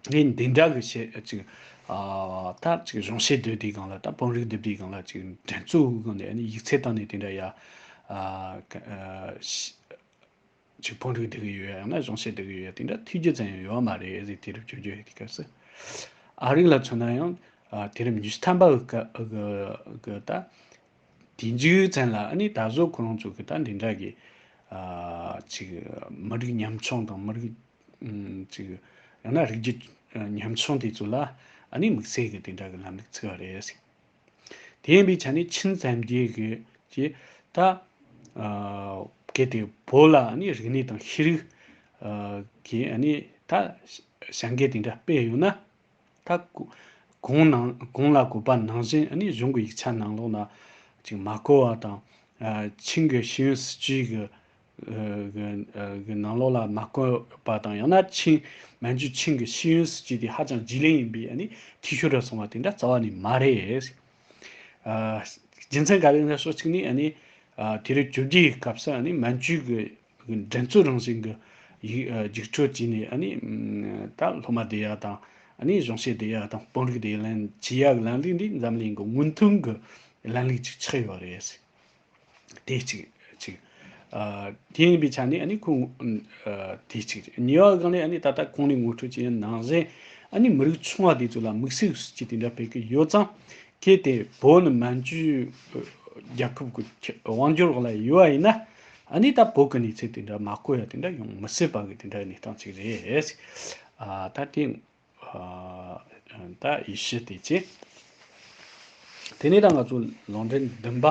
ངས་འདི་འདྲ་གི་བཤད་ཅིག་ཨ་ད་ཅིག་གཞུང་བཤད་སྡོད་དུས་སྒང་ལ། ད་དཔོན་རིགས་སྡོད་དུས་སྒང་ལ་ཅིག་འགྲན་རྩོད་སྒང་ནས་ཨ་ནི་ཡིག་ཚད་བཏང་ནས་དེ་འདྲ་ཡ། ཨ་ཀ་ཨ་ཤ་ཅིག་དཔོན་རིགས་སྡོད་གི་ཡོད་ཡ། ཡང་ན་གཞུང་བཤད་སྡོད་གི་ཡོད་ཡ། དེ་འདྲ་ཐོས་རྒྱུ་ཙམ་ཡང་ཡོད་མ་རེད་ཟེར། དུས་རབས་བཅོ་བརྒྱད་དེ་སྐབས་སུ། ཨ་རིག་ལ་མཚོན་ན་ཡང་ཨ་དུས་རབས་ཉི་ཤུ་ཐམ་པ་གི་སྐབས་གི་གི་ད་དུས་མཇུག་ཙམ་ལ་ཨ་ནི་ད་གཟོད་ཁོ་རང་ཚོ་གི་ད་འདི་འདྲ་གི་ཨ་ཅིག་མི་རིགས་ཉམ་ཆུང་དང་མི་རིགས་ཨུམ་ཅིག་ཡང་ན་རིགས་རྒྱུད་ཉམ་ཆུང་དེ་ཚོ་ལ་ཨ་ནི་དམིགས་བསལ་གི་དེ་འདྲ་གི་ལམ་ལུགས་བཙུགས་པ་རེད་ཟེར། དེ་ཡིན་པའི་ཆ་ནས་ཆིན་བཙན་རྒྱལ་གི་ཀྱི་ད་ཨ་གལ་ཏེ་བོད་ལ་ཨ་ནི་རིག་གནས་དང་ཤེས་རིག་ཨ་གི་ཨ་ནི་ད་བྱ་འགུལ་དེ་འདྲ་སྤེལ་ཡོད་ན། ད་གོ་ གོང་ནང་གོང་ལ་བཀོད་པ་ནང་བཞིན་ཨ་ནི་གཞུང་གི་ཡིག་ཆ་ནང་ལོགས་ན་ཅིག་མ་བཀོད་པ་དང་། ཨ་ཆིང་གི་ཤེས་ཡོན་སྲིད་བྱུས་ཀྱི་ཨ་གི་ཨ་གི་ནང་ལོགས་ལ་མ་བཀོད་པ་དང་། ཡང་ན་ཆིང་མན་ཇུ་ཆིང་གི་ཤེས་ཡོན་སྲིད་བྱུས་དེ་ཧ་ཅང་རྗེས་ལུས་ཡིན་པའི་ཨ་ནི་འཐུས་ཤོར་ར་སོང་བ་དེ་འདྲ་རྩ་བ་ནས་མ་རེད། ཨ་རྒྱུ་མཚན་ག་རེ་ཡིན་ན་ཕྱོགས་གཅིག་ནས་ཨ་ནི་ཨ་དུས་རབས་བཅོ་བརྒྱད་ཀྱི་སྐབས་སུ་ཨ་ནི་མན་ཇུ་གི་འགྲན་རྩོད་རང་བཞིན་གྱི་ཡིག་ཨ་རྒྱུགས་སྤྲོད་བྱས་ནས་ཨ་ནི་ད་སློབ་མ་བསྡུ་ཡ་དང་། ཨ་ནི་གཞུང་བཤད་བསྡུ་ཡ་དང་དཔོན་རིགས་བསྡུ་ཡ་ལན་བྱེད་ཡ་གི་ལམ་ལུགས་འདི་འཛམ་གླིང་གི་སྔོན་ཐོན་གྱི་ལམ་ལུགས་ཅིག་ཆགས་ཡོད་རེད། དེ་གཅིག་གཅིག་ཨ་དེ་ཡིན་པའི་ཆ་ནས་ཨ་ནི་ཁོང་ཨ་དེ་གཅིག་གཉིས་པ་སྒང་ནས་ཨ་ནི་ད་ལྟ་གོང་ནས་ངོ་སྤྲོད་བྱས་ནང་བཞིན་ཨ་ནི་མི་རིགས་ཆུང་བ་དེ་ཚོ་ལ་དམིགས་བསལ་གྱི་དེ་འདྲ་སྤེལ་གི་ཡོད་ཙང་། གལ་ཏེ་བོད་ནི་མན་ཇུ་རྒྱལ་ཁབ་ཀྱི་དབང་སྒྱུར་འོག་ལ་ཡོད་པ་ཡིན་ན། ཨ་ནི་ད་བོད་ཀྱི་གནས་ཚུལ་དེ་འདྲ་མ་གོ་ཡ་དེ་འདྲ་ཡོང་མི་སྲིད་པ་གི་དེ་འདྲ་གནས་སྟངས་ཅིག་རེད། ཨ་ད་དེ་ཨ་ད་ཡིད་ཆེས་དེ་བྱས། དེ་ནས་ད་ང་ཚོ་ལུང་འདྲེན་བདུན་པ་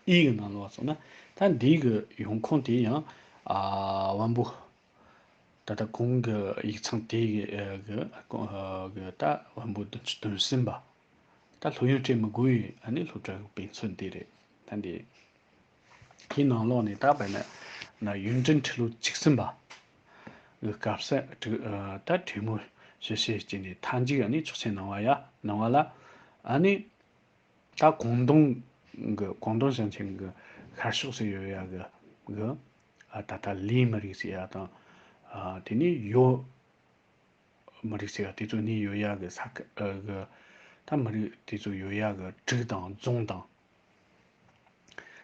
ཨི་གི་ནང་ལོགས་སོང་ན། ད་འདི་གི་ཡོང་ཁུངས་དེ་ཡང་ཨ་དབང་པོ། ད་ལྟ་གོང་གི་ཡིག་ཚང་དེ་གི་ཨ་གི་ཨ་གོང་ཨ་གི་ད་དབང་པོ་བདུན་ཅུ་དོན་གསུམ་པ། ད་སློབ་ཡོན་སྤྲད་མི་དགོས་པའི་ཨ་ནི་སློབ་གྲྭ་གི་དཔེ་མཚོན་དེ་རེད། ད་འདི་དེའི་ནང་ལོགས་ནས་ད་དཔེར་ན་ན་ཡོན་ཏན་ཁྲི་ལོ་བཅུ་གསུམ་པ་གི་སྐབས་སུ་དྲི་ཨ་ད་དྲི་མོ་ཞུ་བྱེད་ཀྱི་ནས་མཐའ་མཇུག་ཨ་ནི་ཆོག་མཆན་གནང་བ་ཡ་གནང་བ་ལ། ཨ་ནི་ད་ཀོང་ཏུང་གི་ཀོང་ཏུང་ཞིང་ཆེན་གྱི་ཤར་ཕྱོགས་སུ་ཡོད་ཡ་གི་གི་ཨ་ད་ལྟ་ལི་མི་རིགས་ཟེར་ཡ་དང་། ཨ་དེ་ནས་ཡོ་མི་རིགས་ཟེར་ཡ་དེ་ཚོ་གནས་ཡོད་ཡ་གི་ས་ཁུལ་ཨ་གི་ད་མི་རིགས་དེ་ཚོ་ཡོད་ཡ་གི་གྲོས་དང་རྫོང་དང་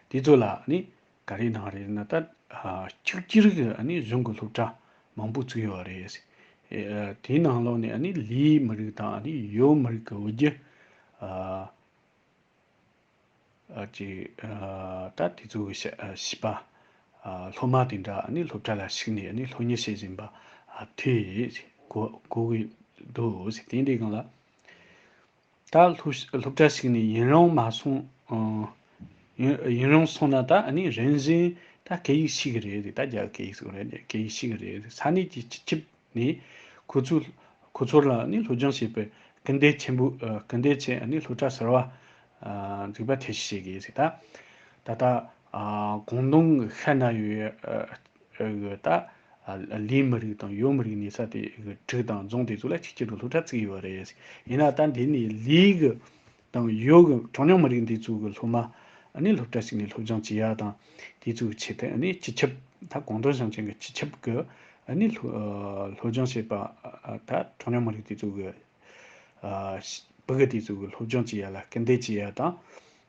དེ་ཚོ་ལ་ནི་ག་རེ་གནང་རེད་ན། ད་ཨ་གཅིག་གྱུར་གྱི་ཨ་ནི་གཞུང་གི་སློབ་གྲྭ་མང་པོ་བཙུགས་ཡོད་རེད། ཨ་དེའི་ནང་ལོགས་ནས་ཨ་ནི་ལི་མི་རིགས་དང་ཨ་ནི་ཡོ་མི་རིགས་ཀྱི་འོས་བསྡུ་ཨ་ཨ་ཅིག་ཨ་ད་དེ་ཚོ་གི་བྱ་ཨ་བྱིས་པ་ཨ་སློབ་མ་དེ་འདྲ་ཨ་ནི་སློབ་གྲྭ་ལ་ཞུགས་ནས་ཨ་ནི་སློབ་གཉེར་བྱེད་བཞིན་པ་ཨ་དེ་གོ་གོ་གི་འདུག་ཟེར། དེ་འདྲའི་སྒང་ལ་ད་སློབ་སློབ་གྲྭ་ཞུགས་ནས་ཡུན་རིང་མ་སོང་། ཨ་ཡུན་ཡུན་རིང་སོང་ན་ད་ཨ་ནི་རིམ་བཞིན་ད་སྐད་ཡིག་ཤེས་གི་རེད། ད་རྒྱ་སྐད་ཡིག་ཟེར་གི་རེད། སྐད་ཡིག་ཤེས་གི་རེད། ས་གནས་ཀྱི་སྤྱི་ཁྱབ་ནས་ཁོ་ཚོ་ཁོ་ཚོ་ལ་ནི་སློབ་སྦྱོང་བྱེད་པའི་སྐུལ་འདེད་ཆེན་པོ་ཨ་སྐུལ་འདེད་བྱས་ནི་སློབ་གྲྭ་གསར་བ་ཨ་འཛུགས་པ་ཐབས་ཤེས་བྱེད་ཀྱི་ཡིན་ཟེར། ད་ད་ལྟ་ཨ་ཀོང་ཏུང་གི་ཤར་ན་ཡོད་ཨ་ཨ་གི་ད་ཨ་ལི་མི་རིགས་དང་ཡོ་མི་རིགས་གནས་ས་དེ་གི་གྲོས་དང་རྫོང་དེ་ཚོ་ལ་གཅིག་གྱུར་གྱི་སློབ་གྲྭ་བཙུགས་ཡོད་རེད། ཡིན་ན་ད་འདི་ནས་ལི་གི་དང་ཡོ་གི་གྲངས་ཉུང་མི་རིགས་འདི་ཚོ་གི་སློབ་མ་ཨ་ནི་སློབ་གྲྭ་ཞིག་ནས་སློབ་སྦྱོང་བྱེད་ཡ་དང་། དེ་ཚོའི་ཆེད་དུ་ཨ་ནི་སྤྱི་ཁྱབ་ད་ཀོང་ཏུང་ཞིང་ཆེན་གྱི་སྤྱི་ཁྱབ་ཀྱི་ཨ་ནི་སློབ་ཨ་སློབ་སྦྱོང་བྱེད་པ་ཨ་ད་གྲངས་ཉུང་མི་རིགས་དེ་ཚོ་གི་ཨ་བུ་གུ་དེ་ཚོ་གི་སློབ་སྦྱོང་བྱེད་ཡ་ལ་སྐུལ་འདེད་བྱེད་ཡ་དང་།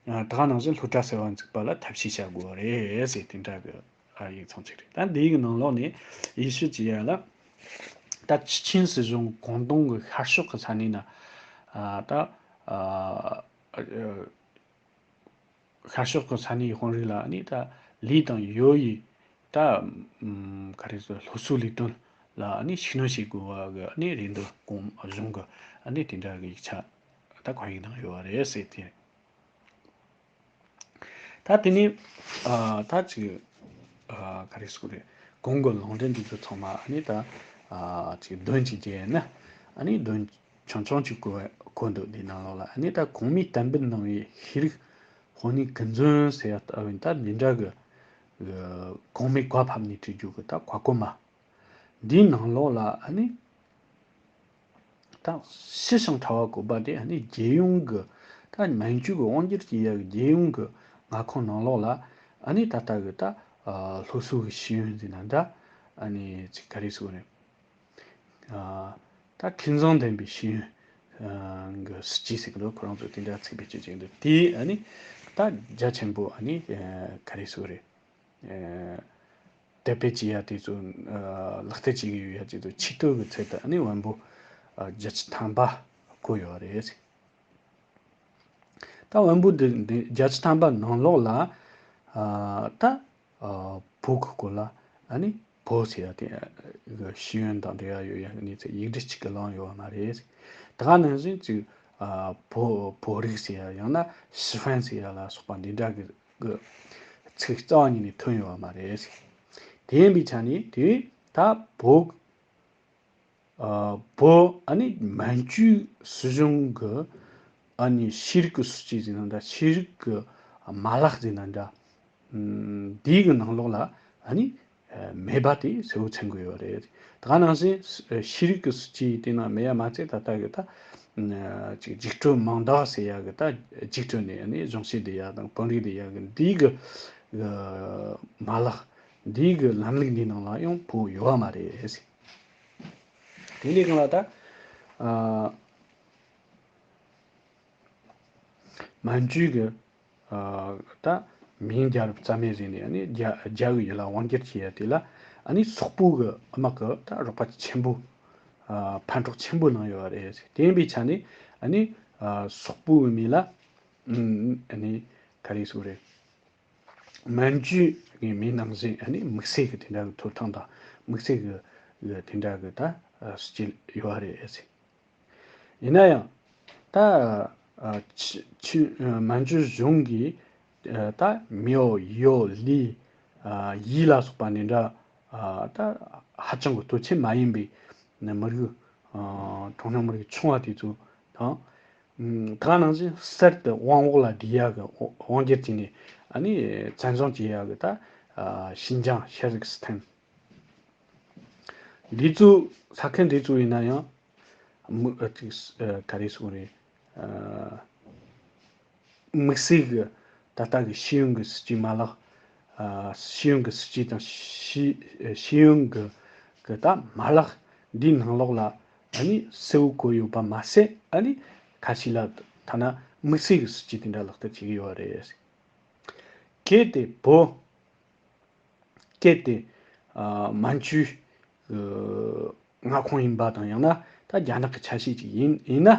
ཨ་ད་ག་ནང་བཞིན་སློབ་གྲྭ་གསར་བ་འཛུགས་པ་ལ་ཐབས་ཤེས་བྱ་དགོས་རེད་ཟེར་དེ་འདྲ་གི་ཨ་ཡིག་ཚང་ཅིག་རེད། ད་འདི་ཡིག་ནང་ལོགས་ནས་ཡིག་ཤུལ་བྱེད་ཡ་ལ་ད་སྤྱི་ཆིངས་སྲིད་གཞུང་ཀོང་ཏུང་གི་ཤར་ཕྱོགས་ཀྱི་ས་གནས་ན་ཨ་ད་ཨ་ཤར་ཕྱོགས་ཀྱི་ས་གནས་དཔོན་རིགས་ལ་ནི་ད་ལི་དང་ཡོ་ཡི་ད་ཨམ་ག་རེ་ཟེར་སློབ་གསོའི་ལས་དོན་ལ་ནི་ཤུགས་སྣོན་བྱེད་དགོས་པ་གི་ནི་རེ་འདུན་གོང་གཞུང་གི་ནི་དེ་འདྲ་གི་ཡིག་ཆ་ད་གང་ཡིག་གནང་ཡོད་པ་རེད་ཟེར་ཏེ། ད་དེ་ནི་ཨ་ད་ཅིག་ཨ་ག་རེ་ཟེར་དགོས་རེད། གོང་གི་ལུང་འདྲེན་འདི་ཚོ་ཚང་མ་ནི་ད་ཨ་ཅིག་འདོན་ཅིག་བྱས་ན་ཨ་ནི་འདོན་ཆུང་ཆུང་ཅིག་གོ་གོ་འདུག་འདི་ནང་ལོགས་ལ་ཨ་ནི་ད་གོང་མས་གཏན་འབེབས་གནང་བའི་ཤེས་རིག་དཔོན་གཉེར་ཀུན་འཛོམས་ཟེར་ཡ་ལྟ་བུ་ད་འདི་འདྲ་གི་གོང་མས་བཀའ་ཕབ་ནས་བྲིས་རྒྱུ་གི་ད་བཀའ་བཀོད་མ། འདིའི་ནང་ལོགས་ལ་ཨ་ནི་ད་ཞི་ཞིང་ཕྲ་བ་བཀོད་པ་དེ་ཨ་ནི་རྒྱལ་ཡོངས་ཀྱི་ད་མན་ཇུ་གི་དབང་སྒྱུར་བྱེད་ཡ་གི་རྒྱལ་ཡོངས་ཀྱི་མངའ་ཁོངས་ནང་ལོགས་ལ་ཨ་ནི་ད་ལྟ་གི་ད་སློབ་གསོ་གི་ཤེས་ཡོན་ཟེར་ན་འདྲ། ཨ་ནི་ཅིག་ག་རེ་ཟེར་དགོས་རེད། ད་མཁས་མཛངས་ལྡན་པའི་ཤེས་ཡོན་གྱི་སྲིད་ཇུས་ཟེར་གི་འདུག་ཁོ་རང་ཚོས་དེ་འདྲ་ཚིག་བེད་སྤྱོད་བྱེད་ཀྱི་འདུག་དེ་ཨ་ནི་ད་རྒྱ་ཆེན་པོ་ཨ་ནི་ག་རེ་ཟེར་དགོས་རེད། དེ་སྤེལ་བྱེད་ཡ་དེ་ཚོ་ལག་བསྟར་བྱེད་ཀྱི་ཡོད་ཡ་དེ་ཚོ་ཆེད་དོན་གྱི་ཚད་དུ་ཨ་ནི་དབང་པོ་བརྒྱད་ཅུ་ཐམ་པ་བཀོད་ཡོད་རེད། ད་དབང་པོ་འདི་འདི་བརྒྱད་ཅུ་ཐམ་པ་ནང་ལོགས་ལ་ད་བོད་ཀྱི་སྐོར་ལ་ཨ་ནི་བོད་ཟེར་ཡ་དེ་གི་ཤེས་ཡོན་དང་འབྲེལ་བ་ཡོད་ཡ་གི་གནས་ཚུལ་ཡིག་འབྲུ་གཅིག་གི་ལངས་ཡོད་པ་མ་རེད། ད་ག་ནང་བཞིན་ཅིག་བོད་བོད་རིགས་ཟེར་ཡ་ཡང་ན་ཞི་ཧྥན་ཟེར་ཡ་ལ་སོགས་པ་འདི་འདྲ་གི་གི་ཚིག་རྩ་བ་ཉིད་ནས་ཐོན་ཡོད་པ་མ་རེད། དེ་ཡིན་པའི་ཆ་ནས་དེ་ད་བོད་ཨ་བོད་ཨ་ནི་མན་ཇུའི་སྲིད་གཞུང་གི་ ཨ་ནི་ཤེས་རིག་གི་སྲིད་ཇུས་ཟེར་ན་འདྲ། ཤེས་རིག་གི་མ་ལག་ཟེར་ན་འདྲ། འདིའི་གི་ནང་ལོགས་ལ་ཨ་ནི་མེད་པ་དེ་གསལ་བོ་མཚོན་གྱི་ཡོད་རེད། ད་ག་ནང་བཞིན་ཤེས་རིག་གི་སྲིད་ཇུས་དེ་ནང་མེད་ཡ་མ་ཚད། ད་ལྟ་གི་ད་ཅིག་འཇིགས་སྐྲོད་མིང་བཏགས་ཟེར་ཡ་གི་ད་འཇིགས་སྐྲོད་ནས་ཨ་ནི་གཞུང་བཞེས་བསྡད་ཡ་དང་དཔོན་རིགས་བསྡད་ཡ་གི་འདིའི་གི་མ་ལག། འདིའི་གི་ལམ་ལུགས་འདིའི་ནང་ལ་ཡང་བོད་ཡོད་པ་མ་རེད། དེ་འདྲའི་སྒང་ལ་ད་ཨ་མན་ཇུ་གི་ཨ་ད་མིང་རྒྱལ་རབས་རྩ་མེད་བཟོས་ནས་ཨ་ནི་རྒྱ་རྒྱ་གི་ཡུལ་ལ་དབང་བསྒྱུར་བྱས་ཡ་དེ་ལ་ཨ་ནི་སོག་པོ་གི་དམག་གི་ད་རོགས་པ་ཆེན་པོ། ཨ་ཕན་གྲོགས་ཆེན་པོ་གནང་ཡོད་རེད། དེ་ཡིན་པའི་ཆ་ནས་ཨ་ནི་ཨ་སོག་པོའི་མི་ལ་ཨ་ནི་ག་རེ་ཟེར་དགོས་རེད། མན་ཇུ་གི་མི་ནང་བཞིན་ཨ་ནི་དམིགས་བསལ་གྱི་དེ་འདྲ་གི་ཐོབ་ཐང་དང་དམིགས་བསལ་གྱི་གི་དེ་འདྲ་གི་ད་ཨ་སྲིད་ཇུས་ཡོད་རེད། ཡིན་ན་ཡང་ད་ཨ་ཆི་ཆི་ཨ་མན་ཇུ་གཞུང་གིས་ཨ་ད་མེའོ་ཡོ་ལི་ཨ་ཡི་ལ་སོགས་པ་འདི་འདྲ་ཨ་ད་ཧ་ཅང་གི་སྟོབས་ཆེན་མ་ཡིན་པའི་མི་རིགས་ཨ་གྲངས་ཉུང་མི་རིགས་ཆུང་བ་དེ་ཚོ་དང་། ད་ག་ནང་བཞིན་གསར་དུ་དབང་འོག་ལ་བསྡུས་ཡག་གི་དབང་སྒྱུར་བྱས་ནས་ཨ་ནི་བཙན་བཟུང་བྱེད་ཡག་གི་ད་ཨ་ཤིན་ཅང་ཤ་ཟིག་སི་ཐན། འདི་ཚོ་ས་ཁུལ་འདི་ཚོ་ཡིན་ན་ཡང་མི་ཨ་ཅིག་ཨ་ག་རེ་ཟེར་དགོས་རེད། ཨ་དམིགས་བསལ་གྱི་ད་ལྟ་གི་ཤེས་ཡོན་གྱི་སྲིད་ཇུས་མ་ལག་ཨ་ཤེས་ཡོན་གྱི་སྲིད་ཇུས་དང་ཤེས་ཤེས་ཡོན་གྱི་གི་ད་མ་ལག་འདིའི་ནང་ལོགས་ལ་ཨ་ནི་གསལ་བོ་བཀོད་ཡོད་པ་མ་ཟད། ཨ་ནི་ཁ་ཤས་ལ་ཐ་ན་དམིགས་བསལ་གྱི་སྲིད་ཇུས་དེ་འདྲ་ལག་བསྟར་བྱེད་ཀྱི་ཡོད་རེད། གལ་ཏེ་བོད་གལ་ཏེ་ཨ་མན་ཇུའི་ཨ་མངའ་ཁོངས་ཡིན་པ་དང་། ཡང་ན་ད་རྒྱ་ནག་གི་ཆ་ཤས་ཅིག་ཡིན་ཡིན་ན།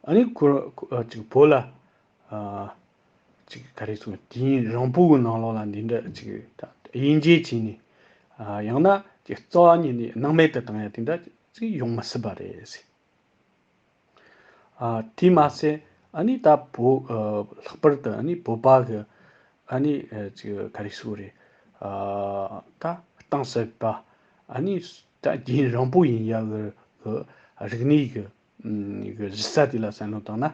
ཨ་ནི་ཁོ་ཁོ་ཨ་ཅིག་བོད་ལ་ཨ་ཅིག་ག་རེ་ཟེར། དུས་ཡུན་རིང་པོ་གི་ནང་ལོགས་ལ་འདི་འདྲ་ཅིག་ད་དབྱེ་འབྱེད་བྱས་ནས། ཨ་ཡང་ན་ཅིག་རྩ་བ་ཉིད་ནས་སྣང་མེད་དུ་བཏང་ཡ་དེ་འདྲ་ཅིག་ཡོང་མི་སྲིད་པ་རེད། ཨ་དེ་མ་ཟད་ཨ་ནི་ད་བོད་ཨ་ལྷག་པར་དུ་ཨ་ནི་བོད་པ་གི་ཨ་ནི་ཨ་ཅིག་ག་རེ་ཟེར་དགོས་རེད། ཨ་ད་གཏིང་ཟབ་པ། ཨ་ནི་ད་རྒྱུན་རིང་པོ་ཡིན་ཡ་གི་གི་རིག་གནས་གི་ཨམ་གི་གཞི་རྩ་དེ་ལ་བསམ་བློ་བཏང་ན།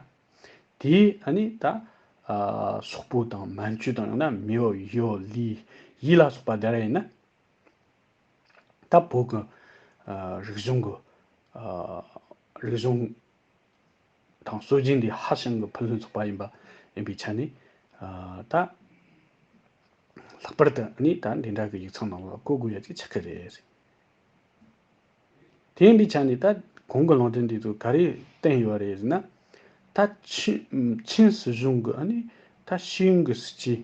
དེས་ཨ་ནི་ད་ཨ་སོག་པོ་དང་མན་ཇུ་དང་། ཡང་ན་མེའོ་ཡོ་ལི་ཡི་ལ་སོགས་པ་དེ་ར་ཡིན་ན། ད་བོད་ཀྱི་ཨ་རིག་གཞུང་གི་ཨ་རིག་གཞུང་དང་སྲོལ་རྒྱུན་འདི་ཧ་ཅང་གི་ཕུན་སུམ་ཚོགས་པ་ཡིན་པ་ཡིན་པའི་ཆ་ནས། ཨ་ད་ལྷག་པར་དུ་ནི་ད་འདི་འདྲ་གི་ཡིག་ཚང་ནང་ལ་བཀོད་དགོས་ཡ་ཅིག་ཆགས་ཀྱི་རེད། དེ་ཡིན་པའི་ཆ་ནས་ད་གོང་གི་ལུང་འདྲེན་འདི་ཚོ་ག་རེ་བསྟན་ཡོད་རེད་ཟེར་ན། ད་ཆིན་ཆིན་སྲིད་གཞུང་གི་ཨ་ནི་ད་ཤེས་ཡོན་གྱི་སྲིད་ཇུས་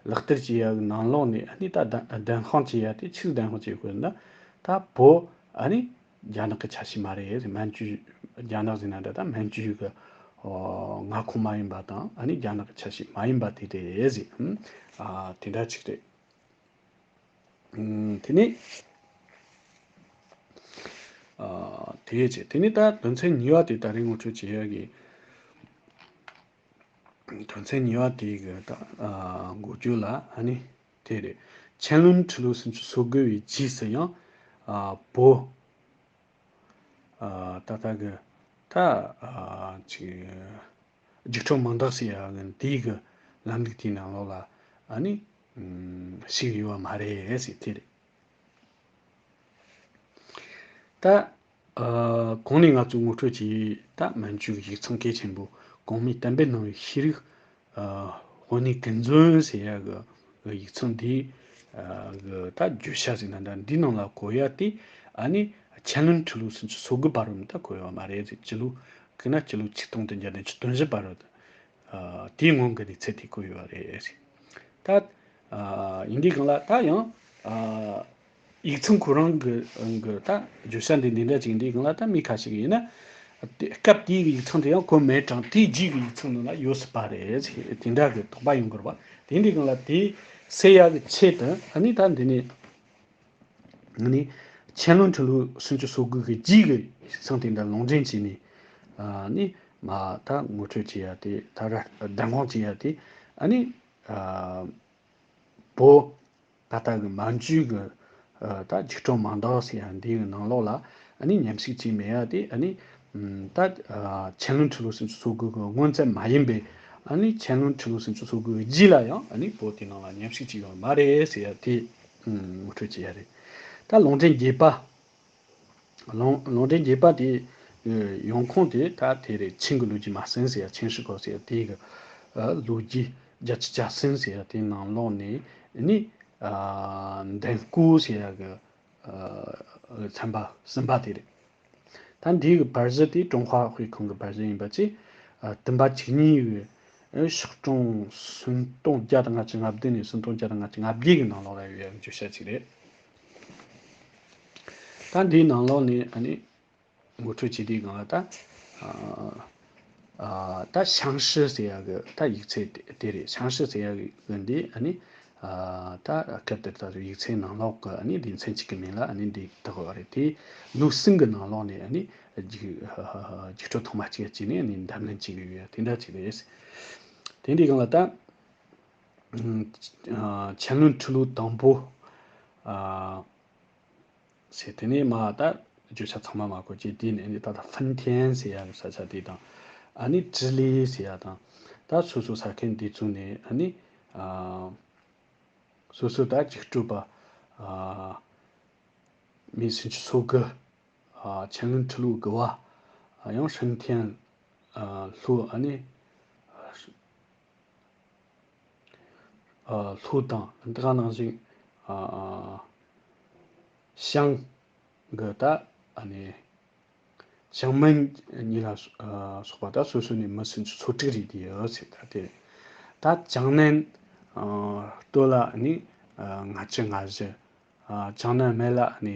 ལག་བསྟར་བྱེད་ཡ་གི་ནང་ལོགས་ནས་ཨ་ནི་ད་བདམས་བདམས་ཤིང་བྱེད་ཡ་དེ་ཆི་ཟིག་བདམས་ཤིང་བྱེད་དགོས་ན། ད་བོད་ཨ་ནི་རྒྱ་ནག་གི་ཆ་ཤས་མ་རེད། མན་ཇུ་རྒྱ་ནག་ཟེར་ན་འདྲ། ད་མན་ཇུ་གི་ཨོ་མངའ་ཁོངས་མ་ཡིན་པ་དང་། ཨ་ནི་རྒྱ་ནག་གི་ཆ་ཤས་མ་ཡིན་པ་དེ་རེད་ཟེར། ཨ་དེ་འདྲ་ཅིག་རེད། ཨུམ། དེ་ནས་ཨ་དེ་བྱས། དེ་ནས་ད་དོན་ཚན་གཉིས་པ་དེ་ད་རེས་ངོ་སྤྲོད་བྱེད་ཡ་གི་དོན་ཚན་གཉིས་པ་དེ་གི་ད་ཨ་འགོ་བརྗོད་ལ་ཨ་ནི་དེ་རེད། ཆན་ལུན་ཁྲི་ལོ་སུམ་ཅུ་སོ་དགུ་བའི་རྗེས་སུ་ཡང་ཨ་བོད་ཨ་ད་ལྟ་གི་ད་ཨ་ཅིག་འཇིགས་སྐྲག་མིང་བཏགས་ཟེར་ཡ་གི་དེའི་གི་ལམ་ལུགས་དེའི་ནང་ལོགས་ལ་ཨ་ནི་ཞུགས་ཡོད་པ་མ་རེད་ཟེར་དེ་རེད། ད་ཨ་གོང་ནས་ང་ཚོས་ངོ་སྤྲོད་བྱས་ད་མན་ཇུ་གི་ཡིག་ཚང་གལ་ཆེན་པོ་གོང་མའི་གཏན་འབེབས་གནང་བའི་ཤེས་རིག་ཨ་དབུ་ནུས་ཀུན་འཛོམས་ཟེར་ཡ་གི་ཡིག་ཚང་འདི་ཨ་གི་ད་བརྗོད་བྱ་ཟེར་ན་འདྲ། འདི་ནང་ལ་གོ་ཡ་དེ་ཨ་ནི་ཆན་ལུན་ཁྲི་ལོ་སུམ་ཅུ་སོ་དགུ་བར་རུ་ད་གོ་ཡོད་པ་མ་རེད་ཟེར། སྤྱི་ལོ་ཁེ་ན་སྤྱི་ལོ་ཆིག་སྟོང་བདུན་བརྒྱ་བདུན་ཅུ་དོན་བཞི་བར་རུ། ཨ་དེའི་སྔོན་གྱི་གནས་ཚུལ་དེ་བཀོད་ཡོད་རེད། ད་ཨ་ཡིན་དུས་སྒང་ལ་ད་ཡང་ཨ་ཡིག་ཚང་ཁོ་རང་གི་གི་ད་བརྗོད་བྱ་འདི་འདི་འདྲ་ཅིག་ཡིན་དུས་སྒང་ལ། ད་མི་ཁ་ཤས་ཀྱིས་ཡིན་ན་དེ་སྐབས་དེའི་གི་ཡིག་ཚང་དེ་ཡང་གོ་མེད་ཀྱང་དེའི་རྗེས་ཀྱི་ཡིག་ཚང་ནང་ལ་ཡོད་སྲིད་པ་རེད་ཟེར་དེ་འདྲ་གི་དོགས་པ་ཡོང་གི་རེད་པ། དེ་འདུས་སྒང་ལ་དེ་སེལ་ཡག་གི་ཆེད་དུ་ཨ་ནི་ད་འདི་ནས། ཨ་ནི་ཆན་ལུན་ཁྲི་ལོ་སུམ་ཅུ་སོ་དགུ་གི་རྗེས་ཀྱི་ཡིག་ཚང་དེ་འདྲ་ལུང་འདྲེན་བྱས་ནས། ཨ་ནི་མ་ད་ངོ་སྤྲོད་བྱེད་ཡ་དེ། ད་ར་བདམས་དབང་བྱེད་ཡ་དེ། ཨ་ནི་ཨ་བོད་ད་ལྟ་གི་མན་ཇུ་གི་ཨ་ད་འཇིགས་སྐྲག་མིང་བཏགས་ཟེར་ཡ་འདི་གི་ནང་ལོགས་ལ་ཨ་ནི་མཉམ་ཞུགས་བྱས་མེད་ཡ་དེ། ཨ་ནི་ ད་ཨ་མཁྱེན་བློན་ཁྲི་ལོ་སུམ་ཅུ་སོ་དགུ་གི་སྔོན་ཚད་མ་ཡིན་པའི་ཨ་ནི་མཁྱེན་བློན་ཁྲི་ལོ་སུམ་ཅུ་སོ་དགུ་གི་རྗེས་ལ་ཡང་ཨ་ནི་བོད་དེ་ནང་ལ་མཉམ་ཞུགས་བྱས་ཡོད་མ་རེད་ཟེར་ཡ་དེ་ངོ་སྤྲོད་བྱེད་ཡ་རེད། ད་ལུང་འདྲེན་བརྒྱད་པ། ལུང་ལུང་འདྲེན་བརྒྱད་པ་དེ་ཡོང་ཁུངས་དེ་ད་དེ་རེད། ཆིང་གི་ལོ་རྒྱུས་མ་ཟིན་ཟེར་ཡ། ཆིང་ཧྲི་ཀའོ་ཟེར་ཡ་དེ་གི་ལོ་རྒྱུས་བརྒྱད་ཅུ་གྱ་གསུམ་ཟེར་ཡ་དེ་ནང་ལོགས་ནས་ནི་འདན་སྐུ་ཟེར་ཡ་གི་ཚན་པ་གསུམ་པ་དེ་རེད། ད་འདི་གི་པར་གཞི་དེ་ཀྲུང་ཧྭ་དཔེ་ཁང་གི་པར་གཞི་ཡིན་པ་བཅས། ཨ། བདུན་པ་བཅུ་གཉིས་པའི་ཤོག་གྲངས་སུམ་སྟོང་བརྒྱ་དང་ལྔ་བཅུ་ང་བདུན་ནས་སུམ་སྟོང་བརྒྱ་དང་ལྔ་བཅུ་ང་བརྒྱད་ཀྱི་ནང་ལོགས་ལ་ཡོད་པའི་བརྗོད་བྱ་ཅིག་རེད། ད་འདིའི་ནང་ལོགས་ནས་ཨ་ནི་ངོ་སྤྲོད་བྱེད་དུས་སྒང་ལ་ད། ཨ། ཨ། ད་ཞང་ཧྲི་ཟེར་ཡ་གི་ད་ཡིག་ཚད་དེ་རེད། ཞང་ཧྲི་ཟེར་ཡ་གི་འདི་ཨ་ནི། ཨ། ད་སྐབས་དེར་ད་ཡིག་ཚད་ནང་ལོགས་ཀྱི་ཨ་ནི་སྡེ་ཚན་གཅིག་གི་མིང་ལ་ཨ་ནི་འདི་བཏགས་ཡོད་རེད། དེ་ལོ་གསུམ་གི་ནང་ལོགས་ནས་ཨ་ནི་རྒྱུགས་རྒྱུགས་སྤྲོད་ཐེངས་མ་གཅིག་བྱས་ནས་ཨ་ནི་འདེམས་ལྷན་བྱེད་ཀྱི་ཡོད་དེ་འདྲ་ཅིག་རེད། དེ་འདྲའི་སྒང་ལ་ད། ཨ། མཁྱེན་བློན་ཁྲི་ལོ་དང་པོ། ཨ། ཟེར་དེ་ནས་མ་ད་བརྗོད་བྱ་ཚང་མ་མ་གོ་རྗེས་དེ་ནས་ནི་ད་ལྟ་ཧྥིན་ཐེན་ཟེར་ཡ་གི་ས་ཆ་དེ་དང་། ཨ་ནི་ཀྲི་ལི་ཟེར་ཡ་དང་། ད་སོ་སོ་ས་ཁུལ་འདི་ཚོ་ནས་ཨ་ནི། ཨ། སོ་སོ་ད་རྒྱུགས་སྤྲོད་པ། ཨ། མི་སུམ་ཅུ་སོ་དགུ། ཨ། མཁྱེན་བློན་ཁྲི་ལོ་དགུ་བ། ཡང་ཧྲིན་ཐེན། ཨ། ལྷོ་ཨ་ནི། ཨ། ལྷོ་དང་དེ་ག་ནང་བཞིན། ཨ། ཞང་གི་ད་ཨ་ནི། ཞང་མིན་གཉིས་ལ་སོགས་པ་ད་སོ་སོ་ནས་མི་སུམ་ཅུ་སོ་དྲུག་རེད་དེ་ཡོད་ཟེར། ད་དེ་ད་ཅང་ནན་སྟོད་ལ་ནི་ལྔ་བཅུ་ང་བཞི། ཅང་ནན་སྨད་ལ་ནི་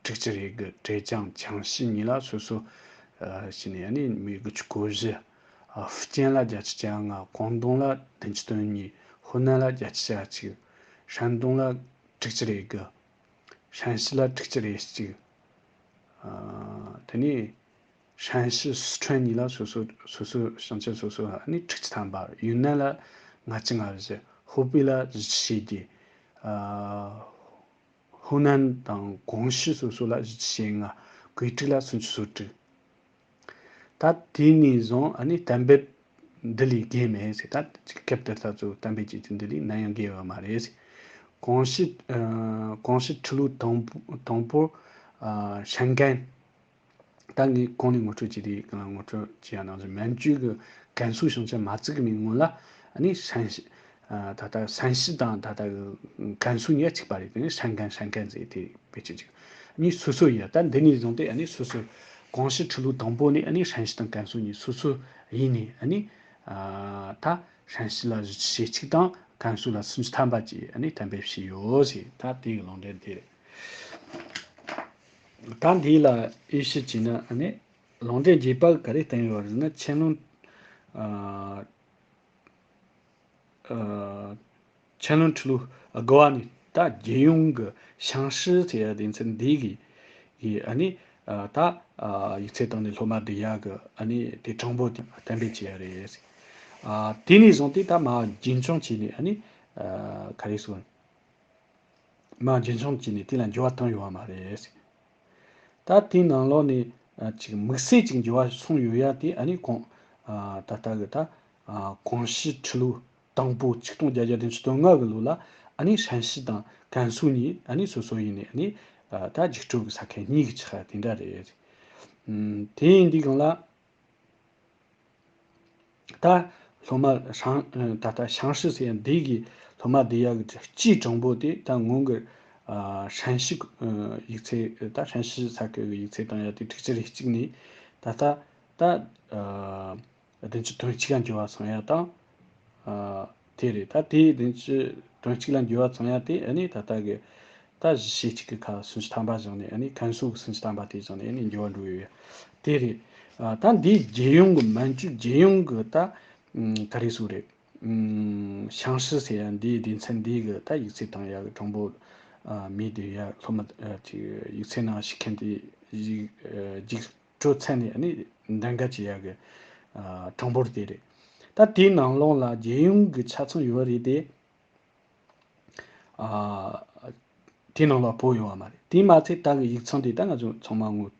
དྲུག་ཅུ་རེ་དགུ། ཀྲེ་ཅང་ཅང་ཞི་གཉིས་ལ་སོ་སོ་བྱས་ནས་ནི་མི་དགུ་བཅུ་གོ་བཞི། ཧྥུ་ཅན་ལ་བརྒྱད་ཅུ་གྱ་ལྔ། ཀོང་ཏུང་ལ་བདུན་ཅུ་དོན་གཉིས། ཧོ་ནན་ལ་བརྒྱད་ཅུ་གྱ་གཅིག། ཧྲན་ཏུང་ལ་དྲུག་ཅུ་རེ་དགུ། ཧྲན་ཞི་ལ་དྲུག་ཅུ་རེ་གཅིག། ཨ། དེ་ནས་ཧྲན་ཞི་སི་ཁྲོན་གཉིས་ལ་སོ་སོ་སོ་སོ་ཞིང་ཆེན་སོ་སོ་ནི་དྲུག་ཅུ་ཐམ་པ། ཡུན་ནན་ལ་ལྔ་བཅུ་ང་བཞི། ཧོ་པེ་ལ་བཞི་བཅུ་ཞེ་བརྒྱད། ཨ། ཧོ་ནན་དང་ཀོང་ཞི་སོ་སོ་ལ་བཞི་བཅུ་ཞེ་ལྔ། ཀུའེ་ཀྲིག་ལ་སུམ་ཅུ་སོ་དྲུག། ད་དེ་ནས་བཟུང་ཨ་ནི་གཏན་འབེབས་འདི་ལས་བརྒལ་མེད་ཟེར། ད་སྐབས་དེར་ད་ཚོ་གཏན་འབེབས་བྱས་ཚུལ་འདི་ལས་ནམ་ཡང་བརྒལ་བ་མ་རེད་ཟེར། ཀོང་ཞི། ཨ། ཀོང་ཞི་ཁྲི་ལོ་དང་པོ་དང་པོ། ཨ། ཧྲན་ཀན། ད་ངས་གོང་ནས་ངོ་སྤྲོད་བྱས་དུས་གང་ལ་ངོ་སྤྲོད་བྱས་ཡ་ནང་བཞིན་མན་ཇུ་གི་ཀན་སུའུ་ཞིང་ཆེན་མ་བཙུགས་ཀྱི་མིའི་སྔོན་ལ་ཨ་ནི་ཧྲན་ཞི། ཨ། ད་ལྟ་ཧྲན་ཞི་དང་ད་ལྟ་གི་ཀན་སུའུ་གཉིས་གཅིག་པ་རེད། དེ་ནས་ཧྲན་ཀན་ཧྲན་ཀན་ཟེར་དེ་བེད་སྤྱོད་བྱེད། ཨ་ནི་སོ་སོ་ཡ་ད་འདི་ནས་བཟུང་སྟེ་ཨ་ནི་སོ་སོ་ཀོང་ཞི་ཁྲི་ལོ་དང་པོ་ནས་ཨ་ནི་ཧྲན་ཞི་དང་ཀན་སུའུ་གཉིས་སོ་སོ་ཡིན་ནས་ཨ་ནི། ཨ། ད་ཧྲན་ཞི་ལ་བཞི་བཅུ་ཞེ་གཅིག་དང་ཀན་སུའུ་ལ་སུམ་ཅུ་ཐམ་པ་བཅས་ཨ་ནི་གཏན་འབེབས་བྱས་ཡོད་ཟེར། ད་དེ་གི་ལུང་འདྲེན་དེ་རེད། ད་འདི་ལ་དབྱེ་ཞིབ་བྱས་ན་ཨ་ནི་ལུང་འདྲེན་རྒྱས་པ་ག་རེ་བསྟན་ཡོད་རེད་ན། མཁྱེན་བློན། ཨ། ཨ། མཁྱེན་བློན་ཁྲི་ལོ་དགུ་བ་ནས་ད་རྒྱལ་ཡོངས་ཀྱི་ཞང་ཧྲི་ཟེར་ཡ་སྡེ་ཚན་འདི་གི་ཡི་ཨ་ནི། ཨ། ད། ཨ། ཡིག་ཚད་སྟེང་ནས་སློབ་མ་བསྡུ་ཡ་གི་ཨ་ནི་དེ་གྲངས་འབོར་དེ་གཏན་འབེབས་བྱས་ཡ་རེད། ཨ། དེ་ནས་བཟུང་སྟེ་ད་མར་རྒྱུན་འཁྱོངས་བྱས་ནས་ཨ་ནི། ཨ། ག་རེ་ཟེར། མར་རྒྱུན་འཁྱོངས་བྱས་ནས་དེ་ལ་འགྱུར་བ་བཏང་ཡོད་པ་མ་རེད། ད་དེའི་ནང་ལོགས་ནས་ཨ་ཅིག་དམིགས་བསལ་ཅིག་འགྱུར་བ་སོང་ཡོད་ཡ་དེ་ཨ་ནི་གོང་། ཨ། ད་ལྟ་གི་ད། ཨ། ཀོང་ཞི་ཁྲི་ལོ་དང་པོ་ཆིག་སྟོང་བརྒྱད་བརྒྱ་བདུན་ཅུ་དོན་ལྔ་གི་ལོ་ལ་ཨ་ནི་ཧྲན་ཞི་དང་ཀན་སུའུ་གཉིས་ཨ་ནི་སོ་སོ་ཡིན་ནས་ཨ་ནི། ཨ། ད་རྒྱུགས་སྤྲོད་ཀྱི་ས་ཁུལ་གཉིས་ཀྱི་ཆགས་ཡ་དེ་འདྲ་རེད། ཨུམ། དེ་ཡིན་དུས་སྒང་ལ། ད་སློབ་མ་ཧྲང་། ད་ལྟ་ཞང་ཧྲི་ཟེར་ཡ་འདི་གི་སློབ་མ་བསྡུ་ཡག་གི་སྤྱིའི་གྲངས་འབོར་དེ་ད་སྔོན་གྱི། ཨ། ཧྲན་ཞི། ཨ། ཡིག་ཚད། ད་ཧྲན་ཞི་ས་ཁུལ་གྱི་ཡིག་ཚད་བཏང་ཡ་དེ་དྲུག་ཅུ་རེ་གཅིག་ནས་ད་ལྟ་ད། ཨ། བདུན་ཅུ་དོན་གཅིག་ག་འགྱུར་བ་སོང་ཡ་དང་། ཨ། དེ་རེད། ད་དེ་བདུན་ཅུ་དོན་གཅིག་ལ་འགྱུར་བ་སོང་ཡ་དེ་ཨ་ནི་ད་ལྟ་གི། ད་བཞི་བཅུ་ཞེ་གཅིག་གི་ཁ་ལ་སུམ་ཅུ་ཐམ་པ་བཞག་ནས་ཨ་ནི་ཀན་སུའུ་གི་སུམ་ཅུ་ཐམ་པ་དེ་བཞག་ནས་ཨ་ནི་འགྱུར་བ་འགྲོ་ཡོད། དེ་རེད། ཨ། ད་འདིའི་རྒྱལ་ཡོངས་ཀྱི་མན་ཇུ་རྒྱལ་ཡོངས་ཀྱི་ད། ཨུམ། ག་རེ་ཟེར་རེད། ཨུམ། ཞང་ཧྲི་ཟེར་ཡ་འདིའི་སྡེ་ཚན་འདི་གི་ད་ཡིག་ཚད་བཏང་ཡ་གི་གྲངས་འབོར། ཨ། མི་བསྡུ་ཡ་སློབ་མ། ཨ། ཅིག་ཡིག་ཚད་ནང་ཞུགས་མཁན་དེ་ཡིག་ཨ། རྒྱུགས་སྤྲོད་ཚད་ནས་ཨ་ནི་འདེམས་ཀ་བྱེད་ཡ་གི། ཨ། གྲངས་འབོར་དེ་རེད། ད་དེའི་ནང་ལོགས་ལ་རྒྱལ་ཡོངས་ཀྱི་ཆ་ཚང་ཡོད་རེད་དེ། ཨ། དེའི་ནང་ལ་བོད་ཡོད་པ་མ་རེད། དེ་མ་ཚད་ད་གི་ཡིག་ཚང་དེ་ད་ང་ཚོ་ཚང་མ་ངོ།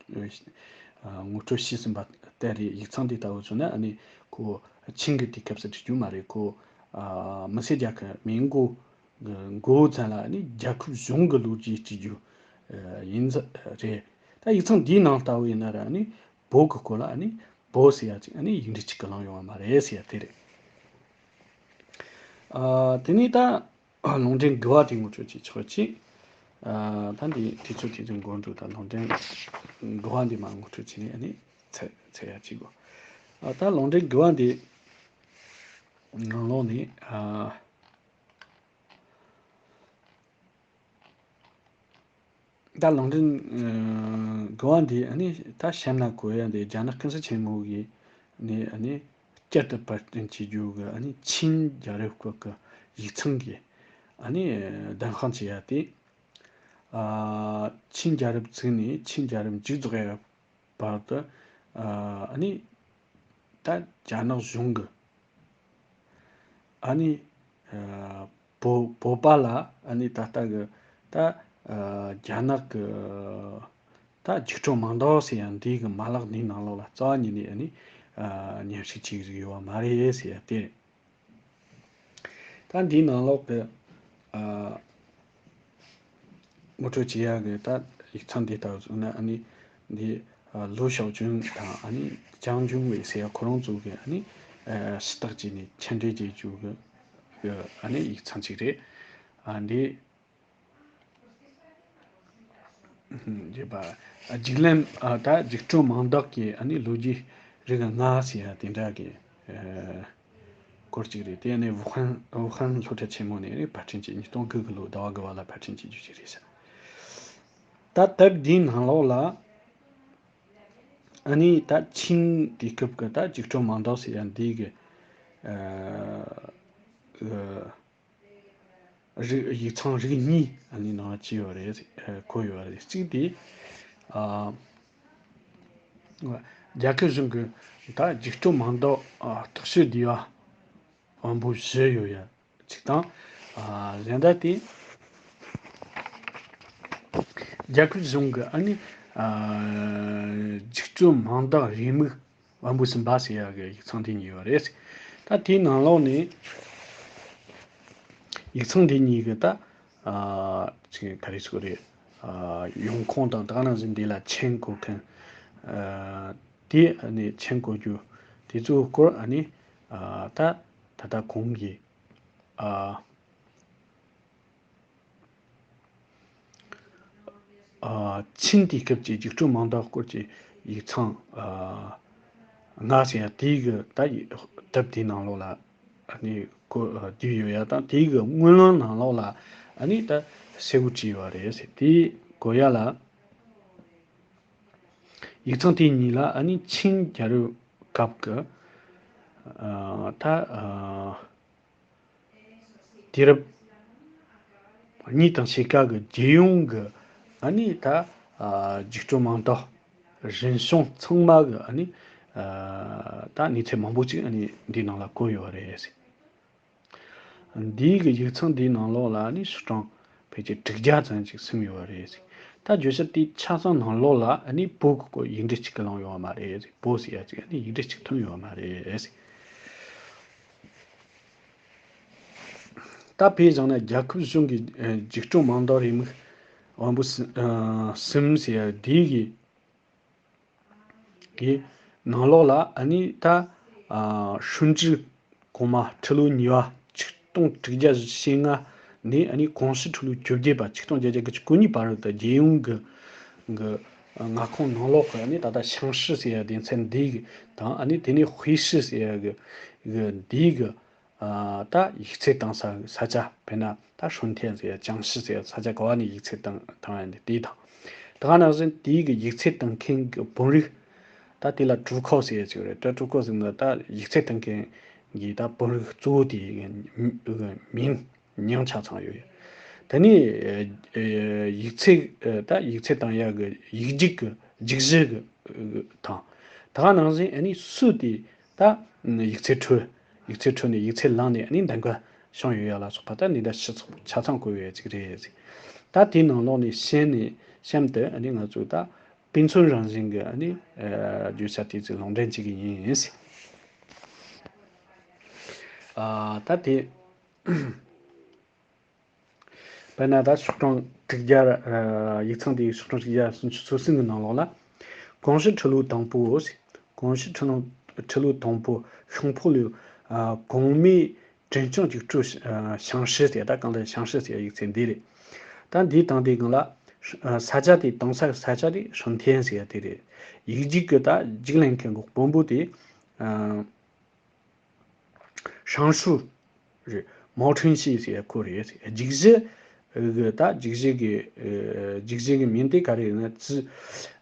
ངོ་སྤྲོད་བྱས་ཟིན་པ་ལྟར་རེད། ཡིག་ཚང་འདི་ལྟ་བུ་བྱུང་ན་ཨ་ནི་ཁོ་ཆིང་གི་དུས་སྐབས་སུ་བྲིས་རྒྱུ་མ་རེད། ཁོ་མི་སེར་རྒྱལ་ཁབ་མིང་གོ་གི་མགོ་བོ་ཙམ་ལ་ཨ་ནི་རྒྱལ་ཁབ་གཞུང་གི་ལོ་རྒྱུས་བྲིས་རྒྱུ་ཡིན་ས་རེད། ད་ཡིག་ཚང་འདིའི་ནང་ལྟ་བུ་ཡིན་ན་ར་ཨ་ནི་བོད་ཀྱི་སྐོར་ལ་ཨ་ནི་བོད་ཟེར་ཡ་ཅིག་ཨ་ནི་ཡིག་འབྲུ་གཅིག་གི་ལང་ཡོང་བ་མ་རེད་ཟེར་ཡ་དེ་རེད། ཨ་དེ་ནས་ད་ལུང་འདྲེན་དགུ་བ་དེ་ངོ་སྤྲོད་བྱེད་ཆོག་ཅིག་ཨ་ད་འདི་དུས་ཚོད་དེ་ཚོ་འགོར་འགྲོ། ད་ལུང་འདྲེན་དགུ་བ་འདི་མ་ངོ་སྤྲོད་བྱས་ནས་ཨ་ནི་ཚེ་ཚེ་ཡ་གཅིག་གོ་ཨ་ད་ལུང་འདྲེན་དགུ་བ་འདི་ནང་ལོགས་ནས་ཨ། ད་ལུང་འདྲེན་དགུ་བ་འདི་ཨ་ནི་ད་བཤད་ན་གོ་ཡ་འདི་རྒྱ་ནག་ཀུན་གསལ་ཆེན་མོ་གི་ནི་ཨ་ནི་བསྐྱར་དུ་པར་སྐྲུན་བྱེད་རྒྱུ་གི་ཨ་ནི་ཆིན་རྒྱལ་རབས་སྐོར་གི་ཡིག་ཚང་གི་ཨ་ནི་བདེན་དཔང་བྱེད་ཡ་དེ། ཨ་ཆིན་རྒྱལ་རབས་བཙུགས་ནས་ཆིན་རྒྱལ་རབས་མཇུག་རྫོགས་ཡ་བར་དུ་ཨ་ནི་ད་རྒྱ་ནག་གཞུང་གི་ཨ་ནི་ཨ་བོད་བོད་པ་ལ་ཨ་ནི་ད་ལྟ་གི་ད་ཨ་རྒྱ་ནག་གི་ད་འཇིགས་སྐྲག་མང་དག་ཟེར་ཡ་འདི་གི་མ་ལག་འདིའི་ནང་ལོགས་ལ་རྩ་བ་ཉིད་ནས་ཨ་ནི་ཨ་མཉམ་ཞུགས་བྱེད་ཀྱི་ཡོད་པ་མ་རེད་ཟེར་ཡ་དེ་རེད། ད་འདིའི་ནང་ལོགས་ཀྱི་ཨ་ངོ་སྤྲོད་བྱེད་ཡག་གི་ད་ཡིག་ཚང་འདི་ལྟ་བུ་བཟུང་ན་ཨ་ནི་འདི་ཨ་ལུའུ་ཞའོ་ཅུན་དང་ཨ་ནི་ཅང་ཅུང་ཝེ་ཟེར་ཡ་ཁོ་རང་ཚོ་གི་ཨ་ནི་ཨ་ཞུ་དག་བྱས་ནས་མཆན་འགྲེལ་བྱེད་རྒྱུ་གི་གི་ཨ་ནི་ཡིག་ཚང་ཅིག་རེད། ཨ་འདི་བརྗོད་པ། རྒྱུགས་ལན། ད་རྒྱུགས་སྤྲོད་མང་དག་གི་ཨ་ནི་ལོ་རྒྱུས་རིགས་ལྔ་ཟེར་ཡ་དེ་འདྲ་གི་ཨ་སྐོར་ཅིག་རེད། དེ་ནི་ཝུ་ཧན་ཝུ་ཧན་སློབ་གྲྭ་ཆེན་མོ་ནས་ཕར་འཕྲིན་བྱས། ཉིས་སྟོང་དགུ་གི་ལོ་ཟླ་བ་དགུ་བ་ལ་ཕར་འཕྲིན་བྱེད་རྒྱུ་ཞིག་རེད་ཟེར། ད་དེབ་འདིའི་ནང་ལོགས་ལ་ཨ་ནི་ད་ཆིན་དུས་སྐབས་ཀྱི་ད་རྒྱུགས་སྤྲོད་མང་དག་ཟེར་ཡ་འདི་གི་ཨ་ཨ། རིགས་ཡིག་ཚང་རིགས་གཉིས་ཨ་ནི་ནང་བཅུག་ཡོད་རེད། ཨ་བཀོད་ཡོད་རེད། གཅིག་དེ་ཨ་རྒྱལ་ཁབ་གཞུང་གི་ད་རྒྱུགས་སྤྲོད་མང་དག་ཨ་རྟོག་ཞིབ་སྡེ་བ་དབང་པོ་བཞི་ཡོད་ཡ་གཅིག་དང་། ཨ་གཞན་དག་དེ་རྒྱལ་ཁབ་གཞུང་གི་ཨ་ནི་ཨ་རྒྱུགས་སྤྲོད་མང་དག་རེའུ་མིག་དབང་པོ་གསུམ་པ་ཟེར་ཡག་གི་ཡིག་ཚང་དེ་གཉིས་ཡོད་རེད། ད་དེའི་ནང་ལོགས་ནས་ཡིག་ཚང་དེ་གཉིས་ཀྱི་ད་ཨ་ཅིག་ག་རེ་ཟེར་དགོས་རེད། ཨ་ཡོང་ཁུངས་དང་ད་ག་ནང་བཞིན་དེ་ལ་མཆན་འགོད་མཁན་ཨ་དེ་ཨ་ནི་མཆན་འགོད་རྒྱུ་དེ་ཚོའི་སྐོར་ཨ་ནི་ཨ་ད་ད་ལྟ་གོང་གི་ཨ། ཨ་ཆིན་དུས་སྐབས་ཀྱི་རྒྱུགས་སྤྲོད་མང་དག་སྐོར་གྱི་ཡིག་ཚང་ཨ་ལྔ་ཟེར་ཡ་དེའི་གི་ད་དེབ་དེའི་ནང་ལོགས་ལ་ཨ་ནི་བཀོད་ཨ་བསྡུས་ཡོད་ཡ་དང་། དེའི་གི་སྔོན་ལམ་ནང་ལོགས་ལ་ཨ་ནི་ད་གསལ་བོ་བྲིས་ཡོད་རེད་ཟེར། དེའི་གོ་ཡ་ལ་ཡིག་ཚང་དེ་གཉིས་ལ་ཨ་ནི་ཆིན་རྒྱལ་རབས་སྐབས་ཀྱི་ཨ་ད་ཨ། དུས་རབས་གཉིས་དང་ཕྱེད་ཀ་གི་རྒྱལ་ཡོངས་ཀྱི་ཨ་ནི་ད་ཨ་རྒྱུགས་སྤྲོད་མང་དག་རིམ་བྱུང་ཚང་མ་གི་ཨ་ནི་ཨ་ད་གནས་ཚུལ་མང་པོ་ཅིག་ཨ་ནི་འདིའི་ནང་ལ་བཀོད་ཡོད་རེད། འདིའི་གི་ཡིག་ཚང་འདིའི་ནང་ལོགས་ལ་ཨ་ནི་སུ་ཀྲང་ཕལ་ཆེར་དྲུག་བརྒྱ་ཙམ་ཅིག་ཟིན་ཡོད་རེད། ད་བརྗོད་བྱ་དེ་ཆ་ཚང་ནང་ལོགས་ལ་ཨ་ནི་བོད་ཀྱི་སྐོར་ཡིག་འབྲུ་གཅིག་གི་ལང་ཡོད་མ་རེད། བོད་ཟེར་ཡ་ཅིག་ཨ་ནི་ཡིག་འབྲུ་གཅིག་ཐོན་ཡོད་མ་རེད། ད་དཔེ་བཞག་ན་རྒྱལ་ཁབ་གཞུང་གི་ཨ་རྒྱུགས་སྤྲོད་མང་དག་རེའུ་མིག་དབང་པོ་གསུམ་ཨ་གསུམ་ཟེར་ཡ་འདི་གི་གི་ནང་ལོགས་ལ་ཨ་ནི་ད་ཨ་ཧྲུན་ཀྲི་གོང་མ་ཁྲི་ལོ་གཉིས་པ་ཆིག་སྟོང་དྲུག་བརྒྱ་བཞི་བཅུ་ཞེ་ལྔ་ནས་ཨ་ནི་གོང་ཞི་ཁྲི་ལོ་བཅོ་བརྒྱད་པ་ཆིག་སྟོང་བརྒྱད་བརྒྱ་དགུ་བཅུ་གོ་གཉིས་བར་དུ་རྒྱལ་ཡོངས་ཀྱི་གི་མངའ་ཁོངས་ནང་ལོགས་ཀྱི་ཨ་ནི་ད་ལྟ་ཞང་ཞི་ཟེར་ཡ་སྡེ་ཚན་འདི་གི་དང་། ཨ་ནི་དེ་ནས་ཧུའེ་ཧྲི་ཟེར་ཡ་གི་གི་འདི་གི་ཨ་ད་ཡིག་ཚད་བཏང་ས་ས་ཆ། དཔེར་ན་ད་ཧྲུན་ཐེན་ཟེར་ཡ་ཅང་ཞི་ཟེར་ཡ་ས་ཆ་ག་བ་ནས་ཡིག་ཚད་བཏང་བཏང་ཡ་འདི་དེ་དང་། ད་ག་ནང་བཞིན་དེའི་གི་ཡིག་ཚད་བཏང་མཁན་གི་དཔོན་རིགས། ད་དེ་ལ་ཀྲུའུ་ཁའོ་ཟེར་ཡ་ཅིག་ཡོད་རེད། ད་ཀྲུའུ་ཁའོ་ཟེར་ན་ད་ཡིག་ཚད་བཏང་མཁན་གི་ད་དཔོན་རིགས་གཙོ་བོ་དེའི་གི་མིང་མིང་ཆ་ཚང་ཡོད་ཡ། དེ་ནས་ཨ་ཨ་ཡིག་ཚད་ཨ་ད་ཡིག་ཚད་བཏང་ཡ་གི་ཡིག་རྒྱུགས་གི་རྒྱུགས་གཞི་གི་དང་། ད་ག་ནང་བཞིན་ཨ་ནི་སུ་དེ་ད་ཡིག་ཚད་འཕྲོད། ཡིག་ཚད་འཕྲོད་ནས་ཡིག་ཚད་བླངས་ནས་ཨ་ནི་འདེམས་ཀ་བྱུང་ཡོད་ཡ་ལ་སོགས་པ་ད་འདི་འདྲ་ཆ་ཚང་ཆ་ཚང་བཀོད་ཡོད་ཡ་ཅིག་རེད། ད་དེའི་ནང་ལོགས་ནས་གཞན་ནས་གཤམ་དུ་ཨ་ནི་ང་ཚོས་ད་ དཔེ་མཚོན་རང་བཞིན་གྱི་ཨ་ནི་ཨ་བརྗོད་བྱ་དེ་ཚོའི་ལུང་འདྲེན་བྱེད་ཀྱི་ཡིན། ཨ་ད་དེ། དཔེར་ན་ད་ཤོག་གྲངས་དྲུག་བརྒྱ། ཡིག་ཚང་དེའི་ཤོག་གྲངས་དྲུག་བརྒྱ་སུམ་ཅུ་སོ་གསུམ་གྱི་ནང་ལོགས་ལ། གོང་ཞུས་ཁྲི་ལོ་དང་པོ། གོང་ཞུས་ཁྲི་ལོ་ཁྲི་ལོ་དང་པོ་ཤིང་ཕོ་ལོའི་གོང་མའི་དྲིན་ཅན་རྒྱུགས་སྤྲོད་ཞིང་ཧྲི་ཟེར། ད་གང་ལྟར་ཞིང་ཧྲི་ཟེར་ཡིག་ཚད་འདི་རེད། ད་འདིའི་སྟེང་དེ་སྒང་ལ་ས་ཆ་དེ་གཏོང་ས་ས་ཆ་དེ་ཧྲང་ཐེན་ཟེར་དེ་རེད། ཡིག་རྒྱུགས་ཀྱི་ད་རྒྱུགས་ལེན་མཁན་གྱི་དཔོན་པོ་དེ། ཧྲང་ཧྲུའུ་རེད། མའོ་ཁྲིན་ཞི་ཟེར་ཡ་ཁོ་རེད། རྒྱུགས་གཞི་གི་ད་རྒྱུགས་གཞི་གི་རྒྱུགས་གཞི་གི་མིང་དེ་ག་རེ་ཡིན་ན། ཙི་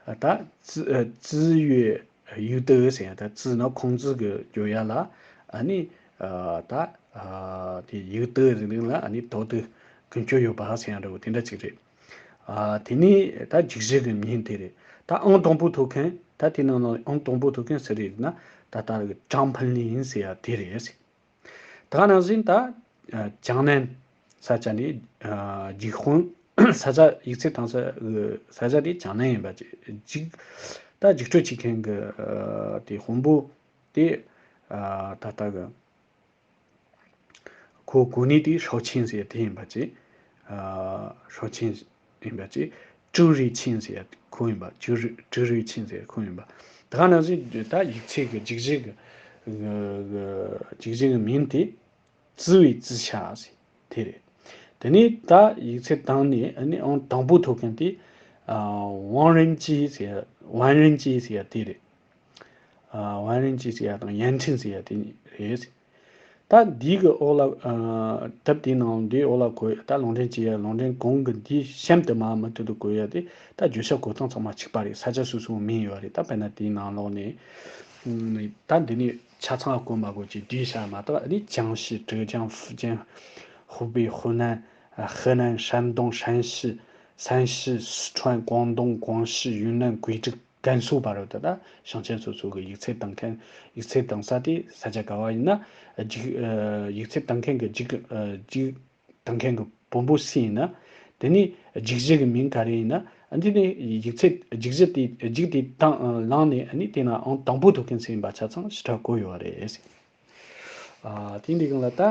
ད་ཙི་ཙི་ཡོད་ཡུ་ཏི་ཟེར་ཡ། ད་ཙི་ནི་ཁུང་ཙི་གི་བརྗོད་ཡ་ལ་ཨ་ནི་ད་དེ་ཡུ་ཏི་ཟེར་ནི་ལ་ཨ་ནི་ཏོ་ཏི་ཀུན་སྤྱོད་ཡོད་པ་ཟེར་ཡ་འདྲ་བོ་དེ་འདྲ་ཅིག་རེད། ཨ་དེ་ནས་ད་རྒྱུགས་གཞི་གི་མིང་དེ་རེད། ད་ཨང་དང་པོ་ཐོབ་མཁན། ད་དེ་ནང་ལ་ཨང་དང་པོ་ཐོབ་མཁན་སུ་རེད་ན། ད་ལྟ་ཀྲང་ཕུན་ལི་ཡིན་ཟེར་ཡ་དེ་རེད། ད་ག་ནང་བཞིན་ད་ཅང་ནན་ས་ཆ་ནས་རྒྱུགས་དཔོན། ས་ཆ་ཡིག་ཚད་བཏང་ས་ས་ཆ་དེ་ཅང་ནན་ཡིན་པ་ཅིག་རྒྱུགས་ད་རྒྱུགས་སྤྲོད་བྱེད་མཁན་གྱི་དེ་དཔོན་པོ་དེ་ད་ལྟ་གི་ཁོ་གོ་གནས་དེ་ཧྲའོ་ཆིན་ཟེར་དེ་ཡིན་པ་ཅིག་ཧྲའོ་ཆིན་ཡིན་པ་ཅིག་ཀྲུའུ་རུའེ་ཆིན་ཟེར་ཁོ་ཡིན་པ། ཀྲུའུ་རུའེ་ཀྲུའུ་རུའེ་ཆིན་ཟེར་ཁོ་ཡིན་པ། ད་ག་ནང་བཞིན་ད་ཡིག་ཚད་ཀྱི་རྒྱུགས་གཞི་གི་རྒྱུགས་གཞི་གི་མིང་དེ་ཙི་བའི་ཙི་ཤ་ཟེར་དེ་རེད། དེ་ནས་ད་ཡིག་ཚད་བཏང་ནས་ཨ་ནི་ཨང་དང་པོ་ཐོབ་མཁན་དེ་ཝང་རིན་ཅི་ཟེར། ཝང་རིན་ཅི་ཟེར་དེ་རེད། ཝང་རིན་ཅི་ཟེར་ཡ་དང་ཡན་ཁྲིན་ཟེར་ཡ་དེ་རེད། ད་འདི་གི་འོག་ལ་དེབ་དེའི་ནང་འདིའི་འོག་ལ་བཀོད་ད་ལུང་འདྲེན་བྱེད་ཡ། ལུང་འདྲེན་གོང་གི་འདི་གཤམ་དུ་མ་མུ་མཐུད་དུ་བཀོད་ཡ་དེ་ད་བརྗོད་བྱ་བཀོད་སྟངས་ཚང་མ་གཅིག་པ་རེད། ས་ཆ་སོ་སོའི་མིང་ཡོད་རེད། ད་དཔེར་ན་དེའི་ནང་ལོགས་ནས་ད་འདི་ནས་ཆ་ཚང་བཀོད་མ་དགོས་ཀྱི་བསྡུས་བྱ་མ་གཏོགས། ཨ་ནི་ཅང་ཞི། ཀྲེ་ཅང་། ཧྥུ་ཅན། ཧུའུ་པེ། ཧུའུ་ནན། ཧེ་ནན། ཧྲན་ཏུང་། ཧྲན་ཞི། ཧྲན་ཞི། སི་ཁྲོན། ཀོང་ཏུང་། ཀོང་ཞི། ཡུན་ནན། ཀུའེ་ཀྲིག་ཀན་སུའུ་བར་དུ་ད་ཞིང་ཆེན་སོ་སོ་གི་ཡིག་ཚད་བཏང་མཁན། ཡིག་ཚད་བཏང་ས་དེ་ས་ཆ་ག་བ་ཡིན་ན། རྒྱུགས་ཡིག་ཚད་བཏང་མཁན་གི་རྒྱུགས་རྒྱུགས་བཏང་མཁན་གི་དཔོན་པོ་སུ་ཡིན་ན། དེ་ནས་རྒྱུགས་གཞི་གི་མིང་ག་རེ་ཡིན་ན། འདི་ནས་ཡིག་ཚད་རྒྱུགས་གཞི་དེ་རྒྱུགས་དེ་བཏང་བླངས་ནས་ཨ་ནི་དེ་ན་ཨང་དང་པོ་ཐོབ་མཁན་སུ་ཡིན་པ་ཆ་ཚང་ཞིབ་ཕྲ་བཀོད་ཡོད་རེད། ཨ་དེ་འདི་གང་ལ་ད།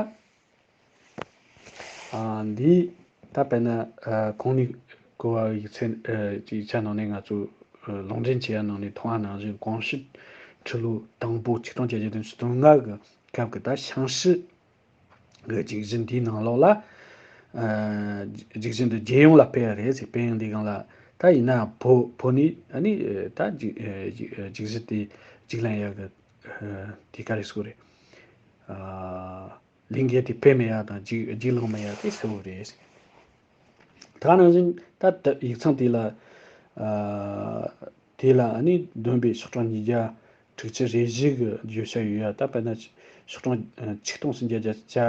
ཨ་འདི་ད་དཔེར་ན་ཨ་གོང་ནས་གོ་བ་ཡིག་ཚད་ཨ་ཡིག་ཆ་ནང་ནས་ང་ཚོ་ཨ་ལུང་འདྲེན་བྱེད་ཡ་ནང་ནས་མཐོང་བ་ནང་བཞིན་གོང་ཞུས་ཁྲི་ལོ་དང་པོ་ཆིག་སྟོང་བརྒྱད་བརྒྱ་བདུན་ཅུ་དོན་ལྔ་གི་སྐབས་ཀྱི་ད་ཞིང་ཧྲི་གི་རྒྱུགས་གཞི་འདིའི་ནང་ལོགས་ལ་ཨ་རྒྱུགས་གཞི་འདི་རྒྱལ་ཡོངས་ལ་སྤེལ་ཡ་རེད་ཟེར། སྤེལ་ཡོང་དུས་སྒང་ལ་ད་ཡིན་ན་བོད་བོད་ནས་ཨ་ནི་ད་རྒྱུགས་རྒྱུགས་གཞི་དེ་རྒྱུགས་ལེན་ཡ་གི་དེ་ག་རེ་ཟེར་དགོས་རེད། ཨ། ལས་འགན་དེ་སྤེལ་མི་ཡ་དང་རྒྱུགས་རྒྱུགས་བླངས་མི་ཡ་དེ་གསལ་བོ་རེད། ད་ནང་བཞིན་ད་ད་ཡིག་ཚང་དེ་ལ་ཨ་དེ་ལ་ཨ་ནི་འདོན་པའི་ཤོག་གྲངས་ཉིས་བརྒྱ་དྲུག་ཅུ་རེ་བཞི་གི་བརྗོད་བྱ་ཡོད་ཡ། ད་དཔེར་ན་ཤོག་གྲངས་ཆིག་སྟོང་སུམ་བརྒྱ་བརྒྱད་ཅུ་གྱ་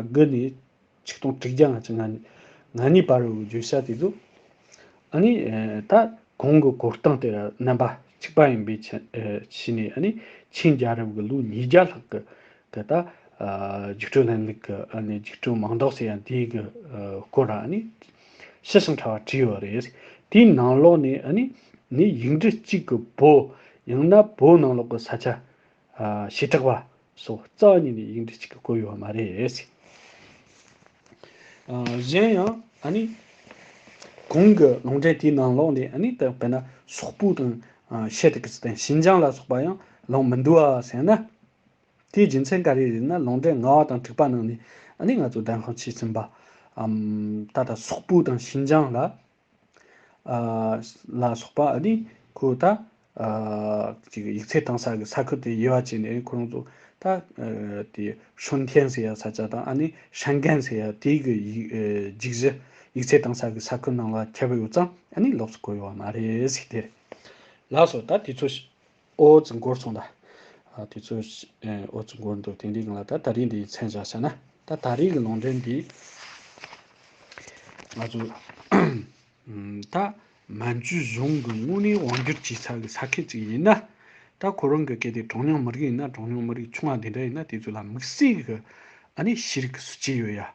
དགུ་ནས་ཆིག་སྟོང་དྲུག་བརྒྱ་ལྔ་བཅུ་ང་གཉིས་བར་བའི་བརྗོད་བྱ་དེ་ཚོ་ཨ་ནི་ད་གོང་གི་གོ་སྟངས་དེ་ར་རྣམ་པ་གཅིག་པ་ཡིན་པའི་ཆ་ཨ་ཕྱིས་ནས་ཨ་ནི་ཆིན་རྒྱལ་རབས་ཀྱི་ལོ་ཉིས་བརྒྱ་ལྷག་གི་གི་ད་ཨ་རྒྱུགས་སྤྲོད་ལེན་ལུགས་ཀྱི་ཨ་ནི་རྒྱུགས་སྤྲོད་མིང་འདོགས་ཟེར་ཡ་འདི་གི་ཨ་སྐོར་ལ་ཨ་ནི་ཞིབ་ཞིང་ཕྲ་བ་བྲིས་ཡོད་རེད། དེའི་ནང་ལོགས་ནས་ཨ་ནི་ནི་ཡིག་འབྲུ་གཅིག་གི་བོད་ཡང་ན་བོད་ནང་ལོགས་ཀྱི་ས་ཆ་ཨ་བྱེ་བྲག་པ་སོགས་རྩ་བ་ཉིད་ནས་ཡིག་འབྲུ་གཅིག་གི་བཀོད་ཡོད་མ་རེད། ཨ་གཞན་ཡང་ཨ་ནི་གོང་གི་ལུང་འདྲེན་དེའི་ནང་ལོགས་ནས་ཨ་ནི་ད་དཔེར་ན་སོག་པོ་དང་ཨ་ཤེད་ཀྱི་དང་ཤིན་ཅང་ལ་སོགས་པ་ཡང་ལུང་མི་འདུག་ཨ་ཟེར་ན། དེའི་རྒྱུ་མཚན་ག་རེ་རེད་ན། ལུང་འདྲེན་ལྔ་པ་དང་དྲུག་པ་ནང་ནས་ཨ་ནི་ང་ཚོ་གདན་དཔང་ཆེས་ཟིན་པ་ཨམ་ད་ལྟ་སོག་པོ་དང་ཤིན་ཅང་ལ་ཨ་ལ་སོགས་པ་ཨ་ནི་ཁོ་ད་ཨ་ཅིག་ཡིག་ཚད་བཏང་ས་གི་ས་ཁུལ་དེ་དབྱེ་བ་བྱས་ནས་ཁོ་རང་ཚོ་ད་ཨ་དེ་ཧྲུན་ཐེན་ཟེར་ཡ་ས་ཆ་དང་ཨ་ནི་ཧྲན་ཀན་ཟེར་ཡ་དེ་གི་ཡིག་ཨ་རྒྱུགས་གཞི་ཡིག་ཚད་བཏང་ས་གི་ས་ཁུལ་ནང་ལ་ཁྱབ་ཡོད་ཙང་ཨ་ནི་ལོགས་སུ་བཀོད་ཡོད་མ་རེད་ཟེར་དེ་རེད། ལགས་སོ། ད་དེ་ཚོ་ཨོ་ཙི་འགོར་སོང་ད། ཨ་དེ་ཚོ་ཨོ་ཙི་འགོར་འདུག་དེ་འདྲའི་སྒང་ལ་ད་ད་རིང་འདི་མཚན་བཞག་བྱས་ན། ད་ད་རིང་གི་ལུང་འདྲེན་འདི་ང་ཚོ་ད་མན་ཇུ་གཞུང་གི་དངོས་གནས་དབང་སྒྱུར་བྱེད་ས་གི་ས་ཁུལ་ཅིག་ཡིན་ན། ད་ཁོ་རང་གི་གལ་ཏེ་གྲངས་ཉུང་མི་རིགས་ཡིན་ན། གྲངས་ཉུང་མི་རིགས་ཆུང་བ་དེ་འདྲ་ཡིན་ན། དེ་ཚོ་ལ་དམིགས་བསལ་གི་ཨ་ནི་ཤེས་རིག་གི་སྲིད་ཇུས་ཡོད་ཡ།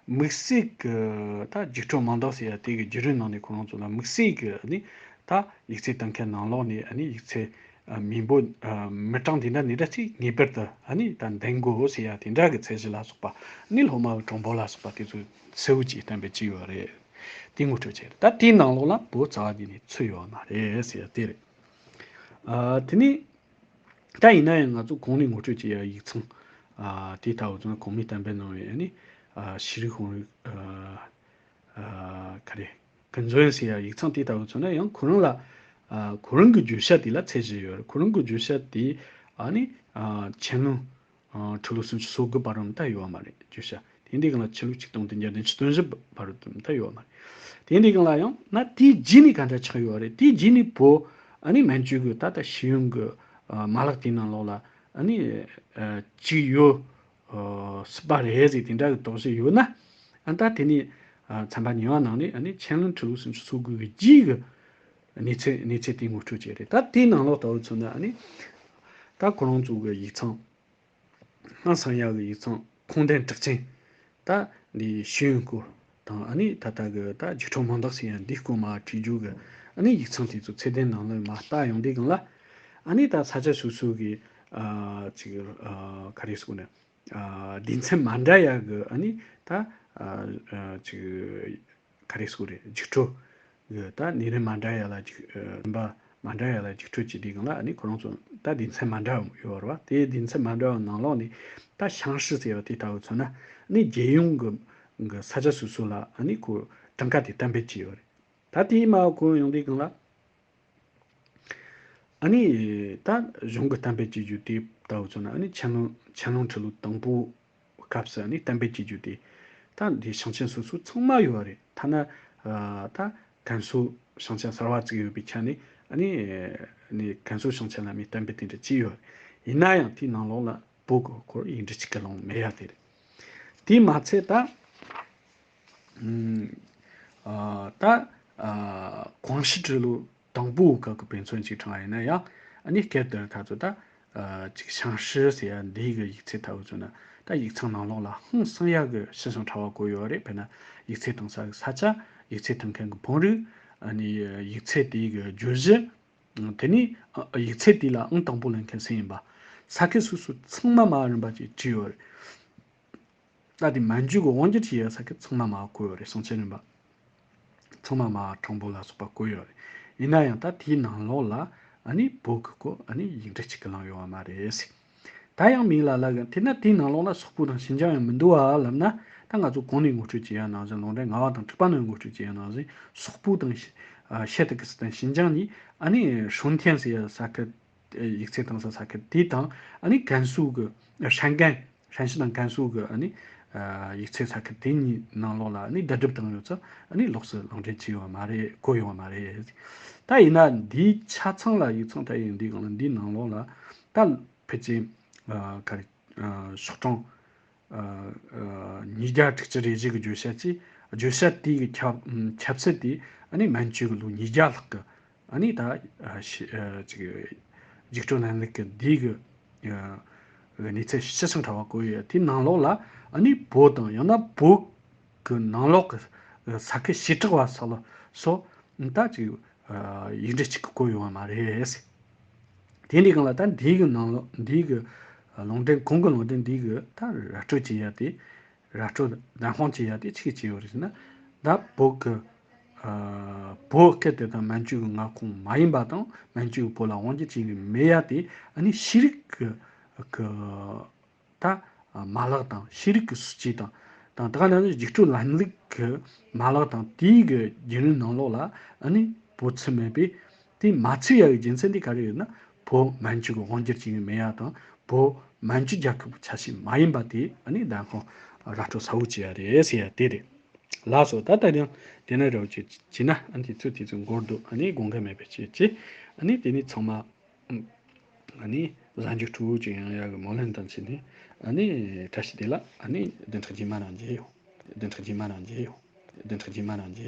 དམིགས་བསལ་གི་ད་རྒྱུགས་སྤྲོད་མིང་འདོགས་ཟེར་ཡ་དེ་གི་བརྒྱུད་རིམ་ནང་ནས་ཁོ་རང་ཚོ་ལ་དམིགས་བསལ་གི་ཨ་ནི་ ད་ཡིག་ཚད་གཏོང་མཁན་ནང་ལོགས་ནས་ཨ་ནི་ཡིག་ཚད་ཨ་མི་འབོར་ཨ་མི་གྲངས་དེ་འདྲ་ནི་འདྲ་ཅིག་ངེས་པར་དུ་ཨ་ནི་ད་འདེང་དགོས་ཟེར་ཡ་དེ་འདྲ་གི་ཚད་གཞི་ལ་སོགས་པ་ནི་སློབ་མ་གི་གྲངས་འབོར་ལ་སོགས་པ་དེ་ཚོ་གསལ་བོ་ཅིག་གཏན་འབེབས་བྱས་ཡོད་རེད། དེ་ངོ་སྤྲོད་བྱས་རེད། ད་དེའི་ནང་ལོགས་ལ་བོད་རྩ་བ་ཉིད་ནས་ཚུད་ཡོད་མ་རེད་ཟེར་ཡ་དེ་རེད། ཨ་དེ་ནས། ད་ཡིན་ན་ཡང་ང་ཚོ་གོང་ནས་ངོ་སྤྲོད་བྱས་ཡ་ཡིག་ཚང་ཨ་དེ་ལྟ་བུ་ཚོ་ན་གོང་མའི་གཏན་འབེབས་གནང་བའི་ཨ་ནི་ཨ་ཤེས་རིག་དཔོན་རིགས་ཨ་ཨ་ག་རེ་ཀུན་མཛོད་ཟེར་ཡ་ཡིག་ཚང་དེ་ལྟ་བུ་ཚོ་ན་ཡང་ཁོ་རང་ལ་ཨ་ཁོ་རང་གི་བརྗོད་བྱ་དེ་ལ་ཚད་གཞི་ཡོད་རེད། ཁོ་རང་གི་བརྗོད་བྱ་དེ་ཨ་ནི་ཨ་ཆེན་ལོན་ཨ་ཁྲི་ལོ་སུམ་ཅུ་སོ་དགུ་བར་རམ་ད་ཡོད་བ་མ་རེད་བརྗོད་བྱ། དེ་འདི་གང་ལ་ཆོས་ལུགས་ཆིག་སྟོང་བདུན་བརྒྱ་བདུན་ཅུ་དོན་བཞི་བར་དུ་ད་ཡོད་མ་རེད། དེ་འདི་གང་ལ་ཡང་ན་དེའི་རྗེས་ནས་ག་འདྲ་ཆགས་ཡོད་རེད། དེའི་རྗེས་ནས་བོད་ཨ་ནི་མན་ཇུ་གི་ད་ལྟ་ཤེས་ཡོན་གི་ཨ་མ་ལག་དེའི་ནང་ལོགས་ལ་ཨ་ནི་ཨ་གཅིག་ཡོད་ཨ་སྲིད་པ་རེད་ཟེར་དེ་འདྲ་གི་དོགས་གཞི་ཡོད་ན་ཨ་ད་དེ་ནས་ཨ་ཚན་པ་གཉིས་པ་ནང་ནས་ཨ་ནི་ཆེན་ལོན་ཁྲི་ལོ་སུམ་ཅུ་སོ་དགུ་གི་རྗེས་གི་གནས་ཚུལ་གནས་ཚུལ་དེ་ངོ་སྤྲོད་བྱས་རེད། ད་དེའི་ནང་ལོགས་ལྟ་བུ་མཚོན་ན་ཨ་ནི་ད་ཁོ་རང་ཚོ་གི་ཡིག་ཚང་ཧང་སང་ཡག་གི་ཡིག་ཚང་ཁུངས་ལྡན་གྲགས་ཅན། ད་འདི་ཤེས་ཡོན་སྐོར་དང་ཨ་ནི་ད་ལྟ་གི་ད་རྒྱུགས་སྤྲོད་མང་དག་ཟེར་ཡ་འདི་སྐོར་མ་བྲིས་རྒྱུ་གི་ཨ་ནི་ཡིག་ཚང་དེ་ཚོ་ཚད་ལྡན་ནང་ལ་མ་ལྟ་ཡོང་དུས་སྒང་ལ་ཨ་ནི་ད་ས་ཆ་སོ་སོ་གི་ཨ་ཅིག་ཨ་ག་རེ་ཟེར་དགོས་ན་ཨ་སྡེ་ཚན་མ་འདྲ་ཡག་གི་ཨ་ནི་ད་ཨ་ཅིག་ག་རེ་ཟེར་དགོས་རེད། རྒྱུགས་སྤྲོད་གི་ད་ནི་རིན་མ་འདྲ་ཡ་ལ་རྒྱུགས་རིན་པ་མ་འདྲ་ཡ་ལ་རྒྱུགས་སྤྲོད་བྱེད་དུས་སྒང་ལ་ཨ་ནི་ཁོ་རང་ཚོ་ད་སྡེ་ཚན་མ་འདྲ་བ་ཡོད་རེད་བ། དེའི་སྡེ་ཚན་མ་འདྲ་བ་ནང་ལོགས་ནས་ད་ཤང་ཧྲི་ཟེར་བ་དེ་ལྟ་བུ་མཚོན་ན་ནི་རྒྱལ་ཡོངས་གི་གི་ས་ཆ་སོ་སོ་ལ་ཨ་ནི་ཁོ་གྲངས་ཀ་དེ་གཏན་འབེབས་བྱས་ཡོད་རེད། ད་དེའི་མ་གོ་ཡོང་དུས་སྒང་ལ། ཨ་ནི་ད་གཞུང་གི་གཏན་འབེབས་བྱེད་རྒྱུ་དེ་ལྟ་བུ་མཚོན་ན་ཨ་ནི་ཆེན་ལོན་ཆེན་ལོན་ཁྲི་ལོ་དང་པོ་སྐབས་སུ་ཨ་ནི་གཏན་འབེབས་བྱེད་རྒྱུ་དེ་ད་འདི་ཞིང་ཆེན་སོ་སོ་ཚང་མ་ཡོད་རེད། ཐ་ན་ཨ་ད་ཀན་སུའུ་ཞིང་ཆེན་གསར་བ་བཙུགས་ཡོད་པའི་ཆ་ནས་ཨ་ནི་ནི་ཀན་སུའུ་ཞིང་ཆེན་ལ་མི་གཏན་འབེབས་དེ་འདྲ་བྱས་ཡོད་རེད། ཡིན་ན་ཡང་དེའི་ནང་ལོགས་ལ་བོད་ཀྱི་སྐོར་ཡིག་འབྲུ་གཅིག་གི་ལོང་མེད་ཡ་དེ་རེད། དེས་མ་ཚད་ད་ཨ་ད་ཨ་ཀོང་ཞི་ཀྲི་ལོ་དང་པོའི་སྐབས་ཀྱི་དཔེ་མཚོན་ཅིག་དྲངས་པ་ཡིན་ན་ཡང་ཨ་ནི་སྐབས་དེར་ཁ་ཚོ་ད་ཨ་ཅིག་ཞང་ཧྲི་ཟེར་ཡ་འདི་གི་ཡིག་ཚད་ལྟ་བུ་མཚོན་ན་ད་ཡིག་ཚང་ནང་ལོགས་ལ་ཧང་སང་ཡག་གི་ཕྱི་ཞིང་ཕྲ་བ་བཀོད་ཡོད་རེད། དཔེར་ན་ཡིག་ཚད་གཏོང་ས་གི་ས་ཆ། ཡིག་ཚད་གཏོང་མཁན་གི་བོད་རིགས། ཨ་ནི་ཡིག་ཚད་དེ་གི་བརྗོད་གཞི། དེ་ནས་ཨ་ཡིག་ཚད་དེ་ལ་ཨང་དང་པོ་ལེན་མཁན་སུ་ཡིན་པ། ས་ཁུལ་སོ་སོ་ཚང་མ་མ་རིམ་པ་ཅིག་བྲིས་ཡོད་རེད། ད་དེ་མན་ཇུ་གི་དབང་སྒྱུར་བྱེད་ཡ་ས་ཁུལ་ཚང་མ་མ་བཀོད་ཡོད་རེད། ཞིང་ཆེན་རིམ་པ་ཚང་མ་མ་གྲངས་འབོར་ལ་སོགས་པ་བཀོད་ཡོད་རེད། ཡིན་ན་ཡང་ད་དེའི་ནང་ལོགས་ལ་ཨ་ནི་བོད་ཀྱི་སྐོར་ཨ་ནི་ཡིག་འབྲུ་གཅིག་གི་ལོང་ཡོད་པ་མ་རེད། ད་ཡང་མིང་ལ་ལ་གི་དེ་ན་དེའི་ནང་ལོགས་ལ་སོག་པོ་དང་ཞིན་ཅང་ཡང་མི་འདུག་བ་ལབ་ན། ད་ང་ཚོ་གོང་ནས་ངོ་སྤྲོད་བྱས་ཡ་ནང་བཞིན་ལུང་འདྲེན་ལྔ་པ་དང་དྲུག་པ་ནས་ངོ་སྤྲོད་བྱས་ཡ་ནང་བཞིན་སོག་པོ་དང་ཤ་ཨ་ཤ་དི་ཀི་སི་ཐན་ཞིན་ཅང་གཉིས་ཨ་ནི་ཧྲུན་ཐེན་ཟེར་ཡ་ས་ཁུལ་ཡིག་ཚད་གཏོང་ས་ས་ཁུལ་དེ་དང་ཨ་ནི་ཀན་སུའུ་གི་ཧྲན་ཀན་ཧྲན་ཞི་དང་ཀན་སུའུ་གི་ཨ་ནི་ཡིག་ཚད་ས་ཁུལ་དེ་གཉིས་ནང་ལོགས་ལ་ཨ་ནི་བསྡུ་སྒྲུབ་བཏང་ཡོད་ཚུལ་ཨ་ནི་ལོགས་སུ་ལུང་འདྲེན་བྱས་ཡོད་མ་རེད། བཀོད་ཡོད་མ་རེད། ད་ཡིན་ན་འདིའི་ཆ་ཚང་ལ་ཡིག་ཚང་ད་ཡིན་འདི་གང་ལ་འདིའི་ནང་ལོགས་ལ་ད་ཕལ་ཆེར་ག་རེ་ཤོག་གྲངས་ཉིས་བརྒྱ་དྲུག་ཅུ་རེ་བཞི་གི་བརྗོད་བྱ་ཅིག་བརྗོད་བྱ་དེ་གི་ཁྱབ་ཁྱབ་ཚད་དེ་ཨ་ནི་མན་ཇུ་གི་ལོ་ཉིས་བརྒྱ་ལྷག་གི་ཨ་ནི་ད་ཅིག་རྒྱུགས་སྤྲོད་ལམ་ལུགས་ཀྱི་འདི་གི་གནས་ཚད་ཕྱི་ཞིང་ཕྲ་བ་བཀོད་ཡོད། དེའི་ནང་ལོགས་ལ་ཨ་ནི་བོད་དང་ཡང་ན་བོད་གི་ནང་ལོགས་ཀྱི་ས་ཁུལ་བྱེ་བྲག་པ་སོགས་ལ་སོགས་ད་ཅིག་ཡིག་འབྲུ་གཅིག་གི་བཀོད་ཡོད་པ་མ་རེད། དེ་འདྲའི་སྒང་ལ་ད་འདི་གི་ནང་ལོགས་འདི་གི་ལུང་འདྲེན་གོང་གི་ལུང་འདྲེན་འདི་གི་ད་ར་སྤྲོད་བྱེད་ཡ་དེ་ར་སྤྲོད་བདམས་དཔང་བྱེད་ཡ་དེ་ཆི་གི་བྱེད་ཡོད་རེད་ཟེར་ན། ད་བོད་གི་བོད་སྐད་དེ་དང་མན་ཇུ་གི་མངའ་ཁོངས་མ་ཡིན་པ་དང་མན་ཇུ་གི་བོད་ལ་དབང་སྒྱུར་བྱེད་ཀྱི་མེད་ཡ་དེ་ཨ་ནི་ཤེས་རིག་གི་གི་ད་མ་ལག་དང་ཤེས་རིག་གི་སྲིད་ཇུས་དང་དང་ད་ག་ནང་བཞིན་རྒྱུགས་སྤྲོད་ལམ་ལུགས་ཀྱི་མ་ལག་དང་དེའི་གི་རྒྱུན་རིང་ནང་ལོགས་ལ་ཨ་ནི་བོད་ཚུད་མེད་པས། དེ་མ་ཚུད་ཡ་གི་རྒྱུ་མཚན་དེ་ག་རེ་ཡོད་ན་བོད་མན་ཇུ་གི་དབང་སྒྱུར་བྱེད་ཀྱི་མེད་ཡ་དང་བོད་མན་ཇུ་རྒྱལ་ཁབ་ཀྱི་ཆ་ཤས་མ་ཡིན་པ་དེ་ཨ་ནི་བདམས་དཔང་ར་སྤྲོད་གསལ་བོ་བྱེད་ཡ་རེད་ཟེར་ཡ་དེ་རེད། ལགས་སོ། ད་ལྟ་ཡང་དེ་ན་རེ་བ་བྱེད་བྱེད་ན་ཨ་ནི་དུས་ཚོད་དུས་ཚོད་འགོར་འདུག་ཨ་ནི་དགོངས་འགལ་མེད་པའི་ཆེད་ཀྱི་ཨ་ནི་དེ་ནི་ཚང་མ། ཨ་ནི་གཟའ་མཇུག་ཕྲུ་གུ་ཅིག་ཡང་ཡག་གི་སྨོན་ལམ་དང་བཅས་ནས་ཨ་ནི་བཀྲ་ཤིས་བདེ་ལེགས། ཨ་ནི་བདུན་ཕྲག་རྗེས་མ་ནང་མཇལ་ཡོང་། བདུན་ཕྲག་རྗེས་མ་ནང་མཇལ་ཡོང་། བདུན་ཕྲག་རྗེས་མ་ནང་མཇལ་ཡོང་།